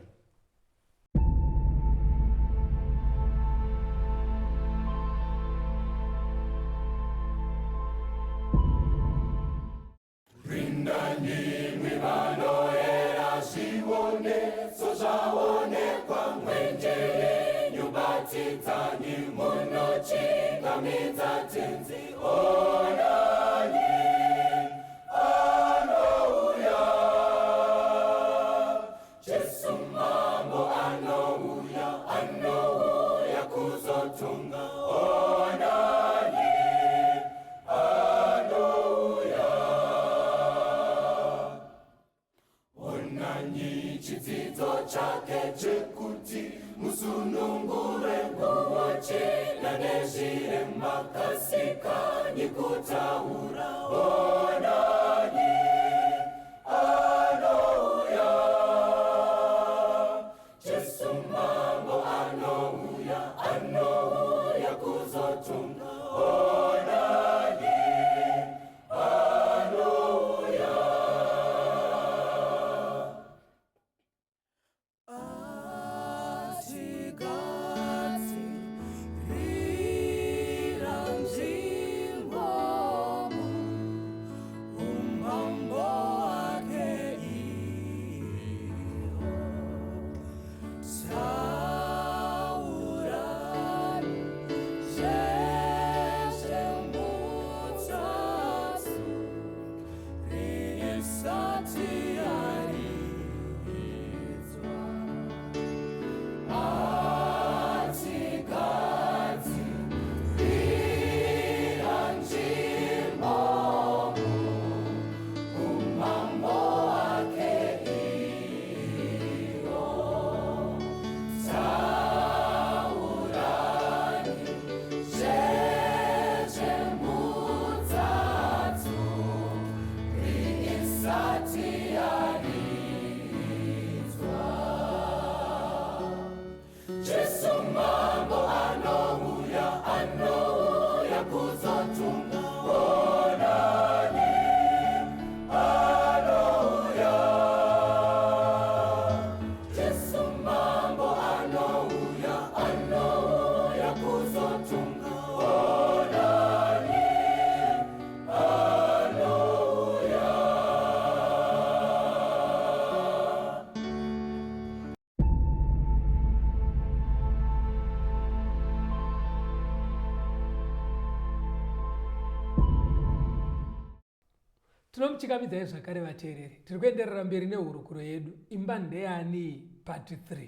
Tinomuchingamidzai zvakare vateereri. Tiri kuenderera mberi nehurukuro yedu Imba Ndeyani Part 3.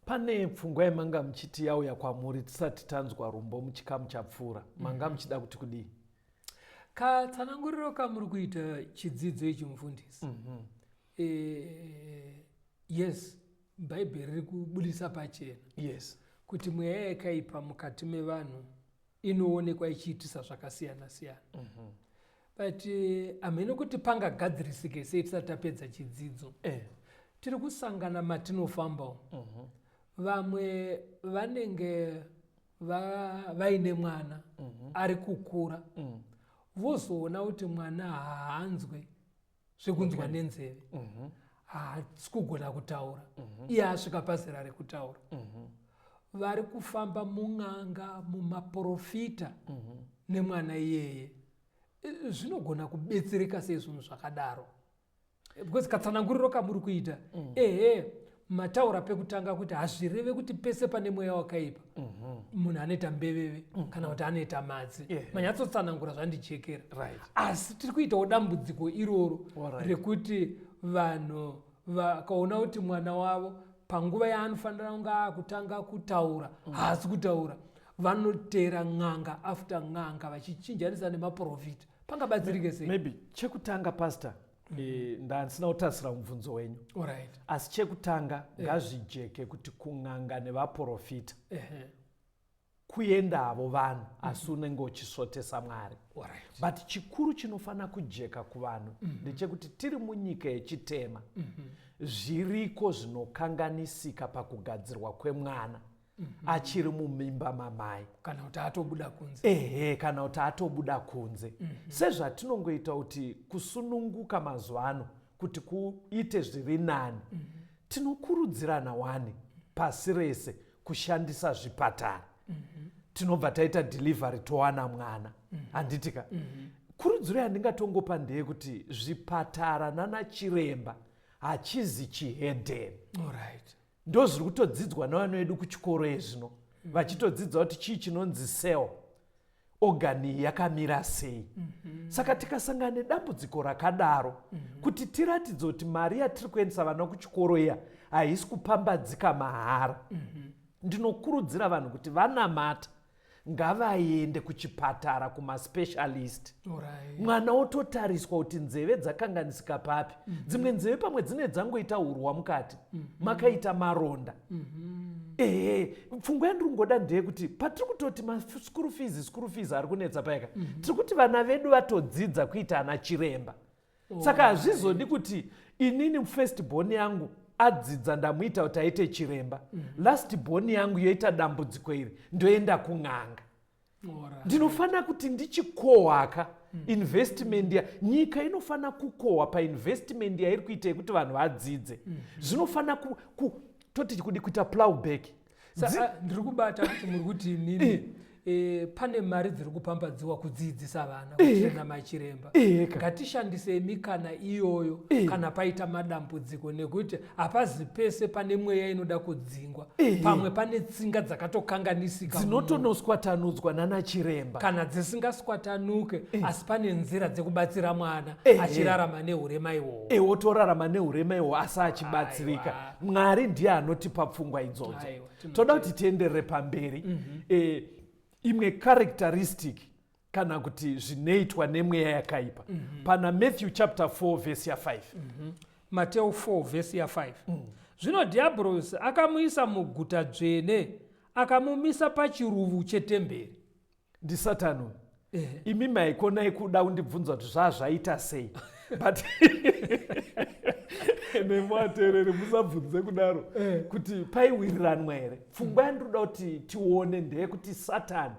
Pane pfungwa yamanga muchiti yauya kwamuri tisati tanzwa rumbo muchikamu chapfuura. Manga muchida kuti kudii? Katsananguriro kamuri kuita chidzidzo ichi mufundisi. Yes, Bhaibheri riri kubudisa pachena. Yes. Kuti mweya yakaipa mukati mevanhu inoonekwa ichiitisa zvakasiyana siyana. But hameno kuti pangagadzirisike sei tisati tapedza chidzidzo. Tiri kusangana matinofamba umu. Vamwe vanenge vaine mwana ari kukura. Vozoona kuti mwana haanzwe zvekunzwa nenzeve. Haasi kugona kutaura. Iye asvika pazera rekutaura. Vari kufamba mun'anga, mumaprofita nemwana iyeye. Zvinogona kubetsereka sei zvinhu zvakadaro? Because katsananguriro kamuri kuita, ehe, mataura pekutanga kuti hazvireve kuti pese pane mweya wakaipa munhu anoita mbeveve kana kuti anoita matsi. Manyatsotsanangura zvandichekera. Asi tiri kuitawo dambudziko iroro rekuti vanhu vakaona kuti mwana wavo panguva yaanofanira kunge akutanga kutaura haasi kutaura, vanoteera n'anga after n'anga vachichinjanisa nemaprofita. Pangabatsirike sei? Maybe chekutanga, pastor, ndandisina kutarisira mubvunzo wenyu. Asi chekutanga ngazvijeke kuti kun'anga nevaprofita kuendavo vanhu, asi unenge uchisvotesa Mwari. But chikuru chinofanira kujeka kuvanhu ndechekuti tiri munyika yechitema. Zviriko zvinokanganisika pakugadzirwa kwemwana achiri mumimba mamai, kana kuti atobuda kunze. Ehe, kana kuti atobuda kunze. Sezvatinongoita kuti kusununguka mazuva ano kuti kuite zviri nani, tinokurudzirana wani pasi rese kushandisa zvipatara. Tinobva taita delivery, towana mwana, handitika? Kurudziro yandingatongopa ndeyekuti zvipatara nana chiremba hachizi chihedheni. Ndo zviri kutodzidzwa nevana vedu kuchikoro ezvino, vachitodzidza kuti chii chinonzi cell, organ yakamira sei. Saka tikasangana nedambudziko rakadaro, kuti tiratidze kuti mari yatiri kuendesa vana kuchikoro iya haisi kupambadzika mahara, ndinokurudzira vanhu kuti vanamata ngavaende kuchipatara, kumaspecialist. Mwana ototariswa kuti nzeve dzakanganisika papi. Dzimwe nzeve pamwe dzine dzangoita urwa mukati, makaita maronda. Ehe, pfungwa yandiri kungoda ndeyekuti patiri kutoti maschool fees, school fees ari kunetsa paika, tiri kuti vana vedu vatodzidza kuita ana chiremba. Saka hazvizodi kuti inini first born yangu adzidza, ndamuita kuti aite chiremba, last born yangu yoita dambudziko iri, ndoenda kun'anga. Ndinofanira kuti ndichikohwaka investment ya nyika inofanira kukohwa painvestment yairi kuita yekuti vanhu vadzidze. Zvinofanira toti kudi kuita plowback. Ndiri kubata kuti muri kuti inini pane mari dziri kupambadziwa kudzidzisa vana, kuchena machiremba. Ngatishandisei mikana iyoyo kana paita madambudziko, nekuti hapazi pese pane mweya inoda kudzingwa. Pamwe pane tsinga dzakatokanganisika dzinotonoswatanudzwa nana chiremba. Kana dzisingaswatanuke, asi pane nzira dzekubatsira mwana achirarama neurema ihwohwo. Wotorarama neurema ihwo asi achibatsirika. Mwari ndiye anotipa pfungwa idzodzo. Aiwa, Toda kuti tienderere pamberi. Imwe characteristic kana kuti zvinoitwa nemweya yakaipa pana Matthew chapter 4 vhesi ya5. Mateo 4 vhesi ya5. Zvino Dhiabhorosi akamuisa muguta dzvene, akamumisa pachiruvu chetemberi. Ndisatani uyu. Imi maikonai kuda kundibvunza kuti zvaa zvaita sei, but nemuateereri musabvunze kudaro kuti paiwiriranwa here. Pfungwa yandinoda kuti tione ndeyekuti Satani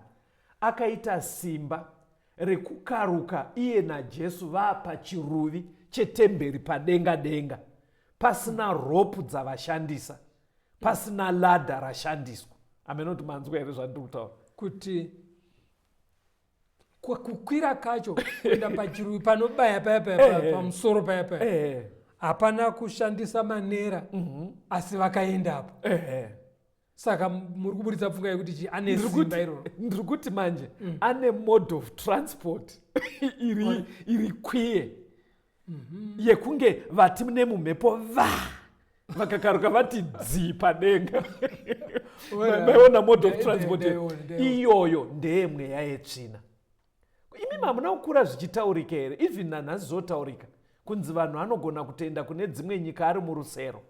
akaita simba rekukaruka iye naJesu vapa chiruvi chetemberi padenga denga, pasina ropu dzavashandisa, pasina ladder rashandiswa. Amenoti manzwa here zvandiri kutaura? Kuti kukwira kacho kuenda pachiruvi panobaya paya paya pamusoro paya paya, hapana kushandisa manera, asi vakaendapo. Saka muri kuburitsa pfungwa yekuti chi ane simba iroro? Ndiri kuti manje ane mode of transport iri kwiye yekunge vati nemumhepo va vakakaruka vati dzii padenga. Maiona mode of transport iyoyo ndeyemweya yetsvina. Imi hamuna kukura zvichitaurika here? Even nanhasi zvotaurika kunzi vanhu anogona kutoenda kune dzimwe nyika ari murusero.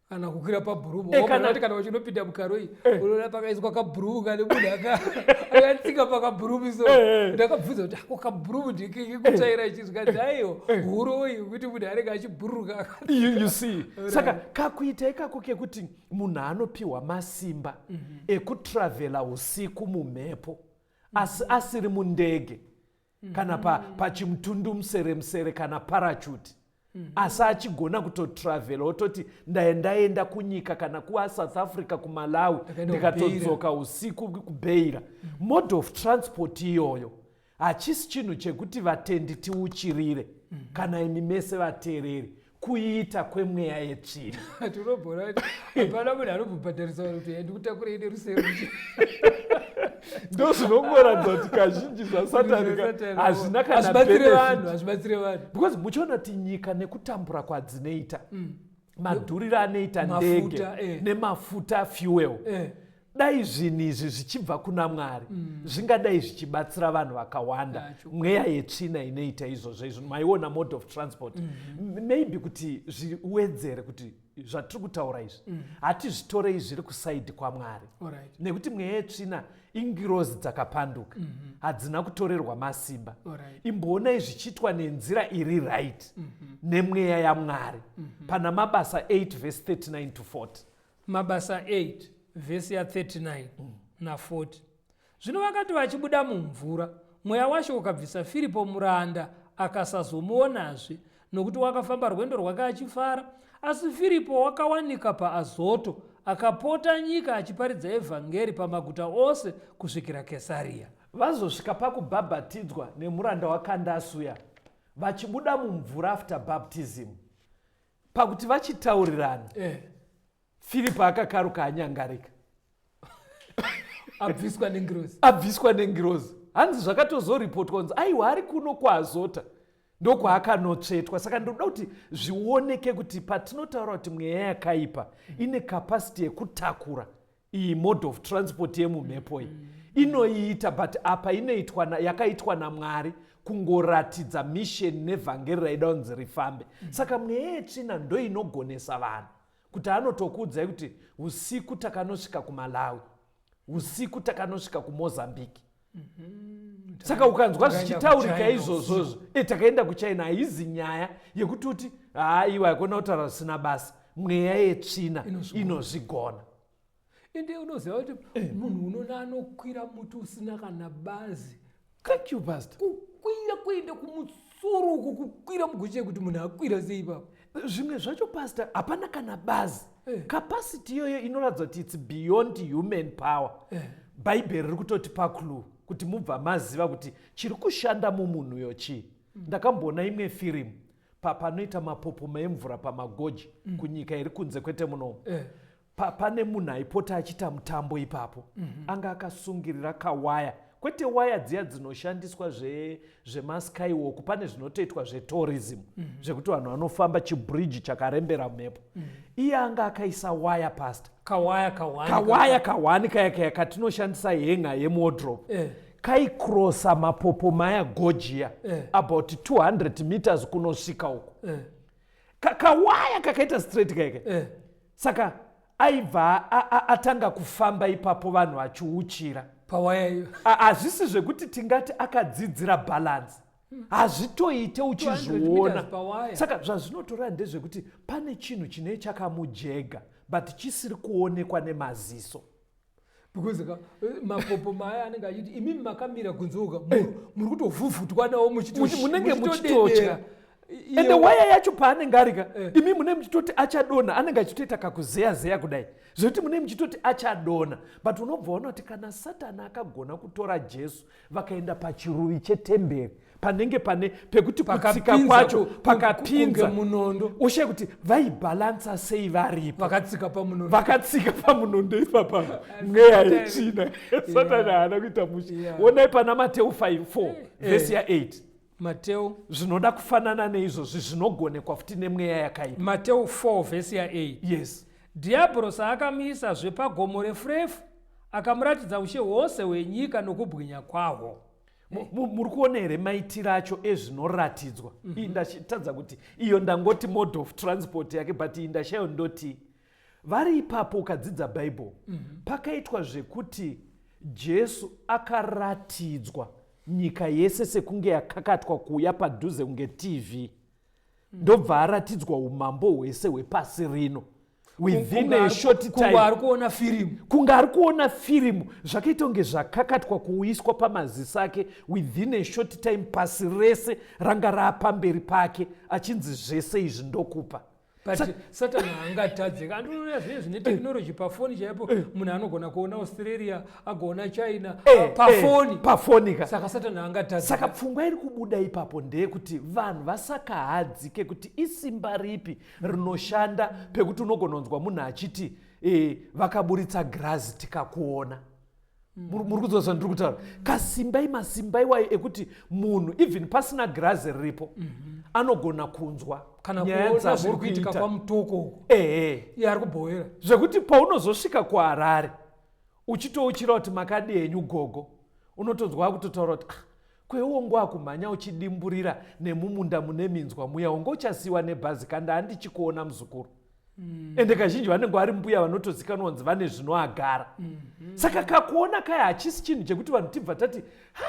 Kana kukwira pabhurumu. Kana uchinopinda mukaroi, unoona pakaiswa kabhurumu kane munhu akatsika pakabhurumu. So ndakabvunza kuti ako kabhurumu ndikekutsvaira ichi, zvikanzi aiwa, huroi kuti munhu anenge achibhururuka. You see, saka kakuita ikako kekuti munhu anopiwa masimba ekutravhela usiku mumhepo, asi asiri mundege kana pachimutundu musere musere kana parachute, asi achigona kutotravhela, ototi ndaenda kunyika kana kuSouth Africa, kuMalawi, ndikatodzoka usiku kuBeira. Mode of transport iyoyo hachisi chinhu chekuti vatendi tiuchirire kana imi mese vateereri, kuita kwemweya yetsvina. Tinobhora hapana munhu anombobhadharisa vanhu kuti ndikutakurei nerusero. Ndo zvinongoratidza kuti kazhinji zvasatani hazvina kana Hazvibatsire vanhu, hazvibatsire vanhu. Because muchiona kuti nyika nekutambura kwadzinoita, madhuriro anoita ndege nemafuta, fuel, dai zvinhu izvi zvichibva kuna Mwari, zvingadai zvichibatsira vanhu vakawanda. Mweya yetsvina inoita izvozvo izvo. Maiona mode of transport. Maybe kuti zviwedzere kuti zvatiri kutaura izvi, hatizvitorei zviri kusaidi kwaMwari, nekuti mweya yetsvina ingirozi dzakapanduka, hadzina kutorerwa masimba. Imboonai zvichiitwa nenzira iri right nemweya yaMwari pana Mabasa 8 vhesi 39 to 40. Mabasa 8 vhesi ya39 na40. Zvino vakati vachibuda mumvura, mweya waShe ukabvisa Firipo muranda, akasazomuonazve, nokuti wakafamba rwendo rwake achifara. Asi Firipo wakawanika paAzoto, akapota nyika achiparidza evhangeri pamaguta ose kusvikira Kesaria. Vazosvika pakubhabhatidzwa nemuranda waKandasuya, vachibuda mumvura after baptism, pakuti vachitaurirana, Firipo akakaruka anyangarika. Abviswa nengirozi. Abviswa nengirozi. Hanzi zvakatozoripotwa kunzi aiwa, ari kuno kwaAzota, ndokwaakanotsvetwa. Saka ndoda kuti zvioneke kuti patinotaura kuti mweya yakaipa ine capacity yekutakura iyi mode of transport yemumhepo iyi, inoiita, but apa inoitwa yakaitwa naMwari kungoratidza mission nevhangeri raida kunzi rifambe. Saka mweya yetsvina ndo inogonesa vanhu kuti anotokuudzai kuti usiku takanosvika kuMalawi, usiku takanosvika kuMozambique. Saka ukanzwa zvichitaurika izvozvozvo, takaenda kuChina, haizi nyaya yekuti uti haiwa, hakuna kutaura zvisina basa. Mweya yetsvina inozvigona. Ende unoziva kuti munhu unoona anokwira muti usina kana bazi. Thank you, pastor. Kukwira kuenda kumusoro uku, kukwira mugoche, kuti munhu akwira sei ipapo? Zvimwe zvacho, pastor, hapana kana bazi. Capacity iyoyo inoratidza kuti it's beyond human power. Bhaibheri riri kutotipa clue kuti mubva maziva kuti chiri kushanda mumunhuyo chii. Ndakamboona imwe firimu panoita mapopoma emvura pamagoji kunyika iri kunze, kwete munomu. Pane munhu aipota achiita mutambo ipapo. Anga akasungirira kawaya, kwete waya dziya dzinoshandiswa zvemaskywalk, pane zvinotoitwa zvetourism zvekuti vanhu vanofamba chibridge chakarembera mhepo. Iye anga akaisa waya, pastor. Kawaya kawani. Kawaya kawani kaya kaya katinoshandisa henga yemodrop. Kaikrosa mapopoma aya, gojia, about 200 meters kunosvika uko. Kawaya kakaita straight kaika. Saka aibva atanga kufamba ipapo, vanhu vachiuchira. Pawaya iyo. Hazvisi zvekuti tingati akadzidzira balance, hazvitoite. 200 Uchizviona meters pawaya. Saka zvazvinotora ndezvekuti pane chinhu chine chakamujega, but chisiri kuonekwa nemaziso. Because mapopoma aya anenge achiti imimi makamira kunze uka, muri kutovhuvhutwa nawo. Munenge muchitotya. Ende waya yacho paanenge arika, imi mune muchitoti achadonha, anenge achitoita kakuzeya zeya kudai, zvekuti mune muchitoti achadonha. But unobva waona kuti kana Satani akagona kutora Jesu vakaenda pachiruvi chetemberi. Panenge pane pekuti kutsika Pakapinza kwacho kunge pakapinza. Munondo. Ushaye kuti vaibhalansa sei varipo. Vakatsika pamunondo. Vakatsika pamunondo ipapa. Mweya yetsvina, Satani haana kuita mushe. Onai pana Mateu 5 4 vhesi ya8. Mateu. Zvinoda kufanana neizvozvi, zvinogonekwa futi nemweya yakaipa. Mateu 4 vhesi ya8. Yes. Dhiabhorosi akamuisazve pagomo refu refu, akamuratidza ushe hwose hwenyika nokubwinya kwahwo. Muri kuona here maitiro acho ezvinoratidzwa? Iyi ndachitadza kuti iyo ndangoti mode of transport yake, but iyi ndashayo ndoti vari ipapo. Ukadzidza Bhaibheri, pakaitwa zvekuti Jesu akaratidzwa nyika yese sekunge yakakatwa kuuya padhuze kunge TV, ndobva aratidzwa umambo hwese hwepasi rino within a short Kunge time. ari kuona firimu. Kunge ari kuona firimu. Zvakaita kunge zvakakatwa kuuyiswa pamaziso ake within a short time. Pasi rese ranga raapamberi pake, achinzi, "Zvese izvi ndokupa." But Satani haangatadze. Andinoona zvinhu zvine technology, pafoni chaipo munhu anogona kuona Australia, agoona China pafoni. Pafoni ka. Saka Satani haangatadze. Saka pfungwa iri kubuda ipapo ndeyekuti vanhu vasakahadzike kuti isimba ripi rinoshanda pekuti unogona kunzwa munhu achiti vakaburitsa girazi tikakuona. Muri kunzwa zvandiri kutaura? Kasimbai, masimba iwayo ekuti munhu even pasina girazi riripo anogona kunzwa kana nyaya kuona zviri dzamuri kuitika kuita. kwaMutoko uko. Ehe. Iye ari kubhoera. Zvekuti paunozosvika kuHarare uchitouchira kuti, "Makadi henyu, gogo?" unotonzwa akutotaura kuti, "Ah, kweuwo akumhanya uchidimburira nemumunda mune minzwa muya, unge uchasiyiwa nebhazi kanda, handichikuona, muzukuru." Ende kazhinji vanenge vari mbuya vanotozikanwa kunzi vane zvinoagara. Saka kakuona kaya hachisi chinhu chekuti vanhu tibva tati, "Ha,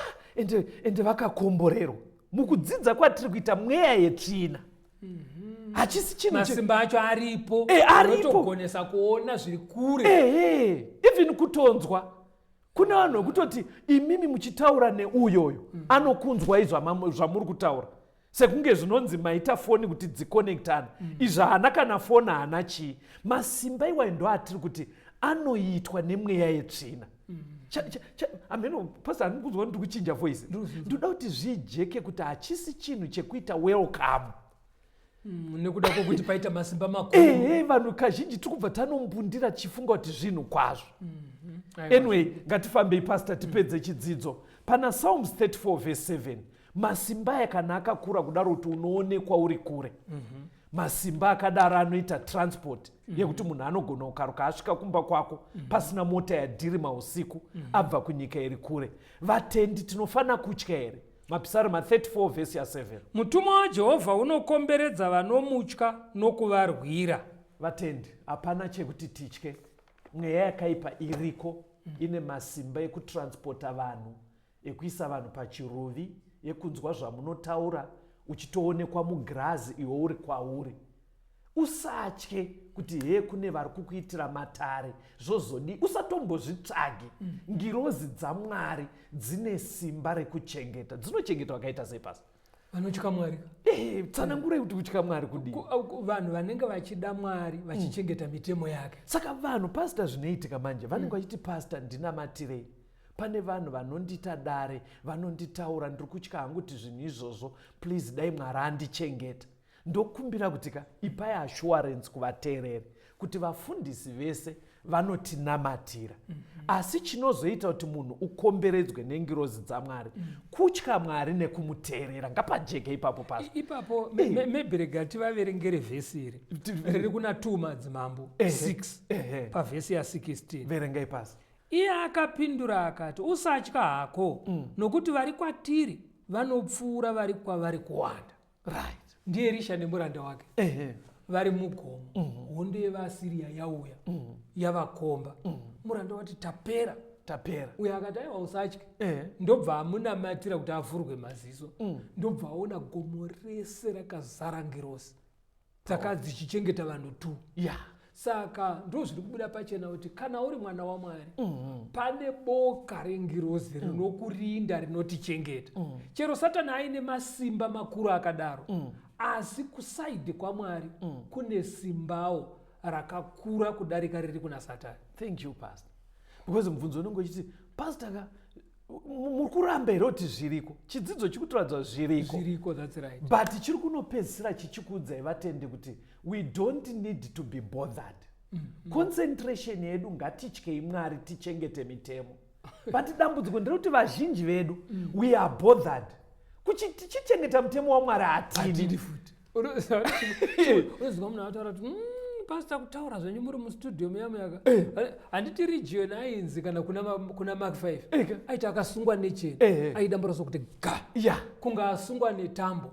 ende vakakomborerwa." Mukudzidza kwatiri kuita, mweya yetsvina hachisi chinhu Masimba acho aripo. Aripo. Unotogonesa kuona zviri kure. Ehe, even kutonzwa, kune vanhu vekutoti imimi muchitaura neuyoyo anokunzwa izvo zvamuri kutaura, sekunge zvinonzi maita foni kuti dziconnectana. Izvi haana kana foni, haana chii. Masimba iwayo ndo atiri kuti anoitwa nemweya yetsvina. Hameno, pastor, handiri kunzwa ndiri kuchinja voice. Ndoda kuti zvijeke kuti hachisi chinhu chekuita welcome. Nekuda kwokuti paita masimba makuru. Ehe, vanhu kazhinji tiri kubva tanombundira tichifunga kuti zvinhu kwazvo. Aiwa. Anyway, ngatifambei, pastor, tipedze chidzidzo. Pana Psalms 34 verse 7, masimba aya kana akakura kudaro kuti unoonekwa uri kure, masimba akadaro anoita transport yekuti munhu anogona kukaruka asvika kumba kwako pasina mota yadhirima usiku, abva kunyika iri kure. Vatendi tinofanira kutya here? Mapisarema 34 vhesi ya7. Mutumwa waJehovha unokomberedza vanomutya nokuvarwira. Vatendi, hapana chekuti titye. Mweya yakaipa iriko, ine masimba ekutransporta vanhu, ekuisa vanhu pachiruvi, ekunzwa zvamunotaura, uchitoonekwa mugirazi iwe uri kwauri. Usatye kuti he, kune vari kukuitira matare, zvozodi. Usatombozvitsvage. Ngirozi dzaMwari dzine simba rekuchengeta. Dzinochengeta vakaita sei pasi? Vanotya Mwari. Tsanangurai kuti kutya Mwari kudii. Vanhu vanenge vachida Mwari, vachichengeta mitemo yake. Saka vanhu, pastor, zvinoitika manje, vanenge vachiti, "Pastor, ndinamatirei, pane vanhu vanondiita dare, vanonditaura, ndiri kutya hangu kuti zvinhu izvozvo, please dai Mwari andichengeta." Ndokumbira kuti ka ipai assurance kuvateereri kuti vafundisi vese vanotinamatira, asi chinozoita kuti munhu ukomberedzwe nengirozi dzaMwari kutya Mwari nekumuteerera. Ngapajeke ipapo pazvo. Ipapo maybe rega tivaverengere vhesi iri riri kuna 2 Madzimambo 6 pavhesi ya16. Verengai pasi. Iye akapindura akati, "Usatya hako, nokuti vari kwatiri vanopfuura vari kwavari kuwanda." NdiErisha nemuranda wake vari mugomo. Hondo yevaAsiriya yauya, yavakomba. Muranda wati, "Tapera." Tapera. Uyo akati, "Aiwa, usatye." Ndobva amunamatira kuti avhurwe maziso. Ndobva aona gomo rese rakazara ngirosi dzaka dzichichengeta vanhu tu. Saka ndo zviri kubuda pachena kuti kana uri mwana waMwari, pane boka rengirozi rinokurinda, rinotichengeta. Chero Satani aine masimba makuru akadaro, asi kuside kwaMwari kune simbawo rakakura kudarika riri kuna Satani. Thank you, pastor, because mubvunzo unenge uchiti, pastor ka, Muri kuramba here kuti zviriko? Chidzidzo chiri kutoratidza zviriko. Zviriko, that's right. But chiri kunopedzisira chichikuudzai vatendi kuti we don't need to be bothered. Concentration yedu, ngatityei Mwari, tichengete mitemo. But dambudziko nderekuti vazhinji vedu, we are bothered. Tichichengeta mutemo waMwari hatidi. Hatidi futi. Unoziva munhu ataura kuti, "Pastor, kutaura zvenyu muri mustudio muya muyaka, handiti region ainzi kana kuna Mark 5 aiti akasungwa necheni, aidambura sokuti ga, kunge asungwa netambo,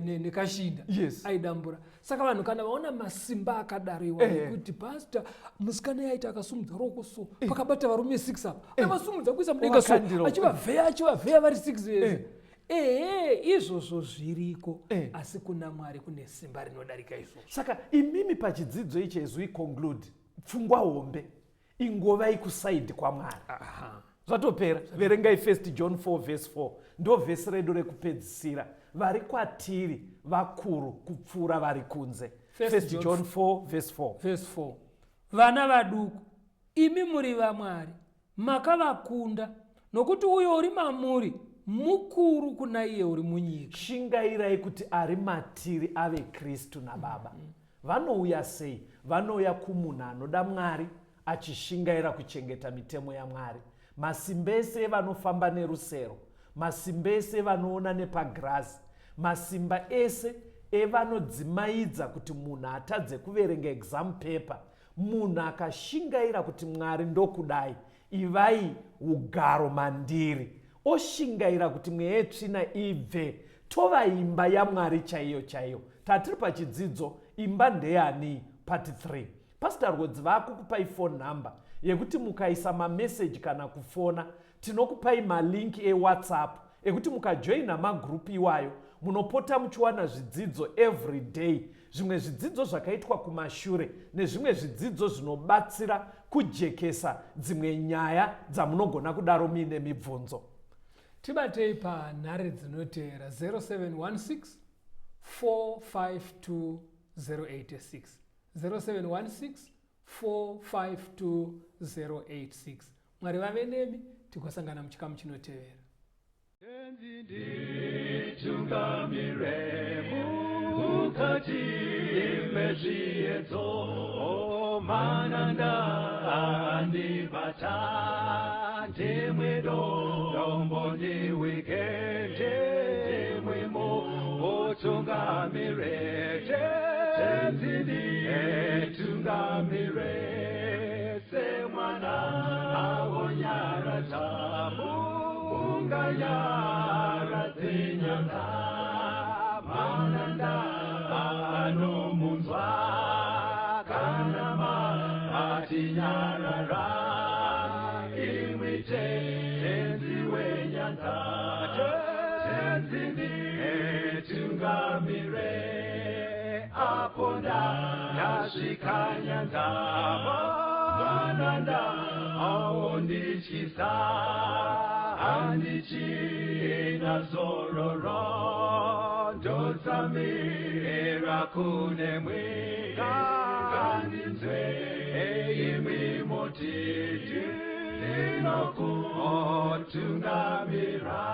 nekashinda, aidambura." Saka vanhu kana vaona masimba akadaro iwa, ekuti pastor, musikana yaiti akasumudza ruoko so, pakabata varume 6 apa, aivasumudza kuisa mudenga so, Ovakandira. Achivavheya, achivavheya vari 6 vese. Ehe, izvozvo zviriko, asi kuna Mwari kune simba rinodarika izvozvo. Saka imimi pachidzidzo ichi, as we conclude, pfungwa hombe, ingovai kuside kwaMwari. Zvatopera. Verengai 1 John 4 verse 4, ndo vhesi redu rekupedzisira. Vari kwatiri vakuru kupfuura vari kunze. First 1 John John 4 verse 4. Verse 4: Vana vaduku, imi muri vaMwari, makavakunda, nokuti uyo uri mamuri mukuru kuna iye uri munyika. Shingairai kuti ari matiri ave Kristu naBaba. Vanouya sei? Vanouya kumunhu anoda Mwari, achishingaira kuchengeta mitemo yaMwari. Masimba ese evanofamba nerusero, masimba ese evanoona nepagirazi, masimba ese evanodzimaidza kuti munhu atadze kuverenga exam paper, munhu akashingaira kuti, "Mwari, ndokudai, ivai ugaro mandiri," oshingaira kuti mweya yetsvina ibve, tova imba yaMwari chaiyo chaiyo. Tatiri pachidzidzo "Imba ndeyani?" part 3. Pastor Rwodzi vakukupai phone number yekuti mukaisa mameseji kana kufona, tinokupai malinki eWhatsApp ekuti mukajoina magrupu iwayo, munopota muchiwana zvidzidzo every day, zvimwe zvidzidzo zvakaitwa kumashure nezvimwe zvidzidzo zvinobatsira kujekesa dzimwe nyaya dzamunogona kudaro muine mibvunzo. Tibatei panhare dzinotevera: 0716 452 086, 0716 452 086. Mwari vave nemi, tigosangana muchikamu chinotevera. Nditungamire mukati mezviedzo, mananda andibata, ndimwe dombo ndiwike, ndimwimo utungamire, Tenzi nditungamire, semwana awonyaradza unganyaradze nyanga, mananda anomunzwa kana matinyarara, imwi Tenzi wenyanza, Tenzi nditungamire, apo ndasvika nyanza, mananda aondityisa, handichina zororo, ndotsamira kunemwe, ngandinzwe imwi motiti ndinokutungamira.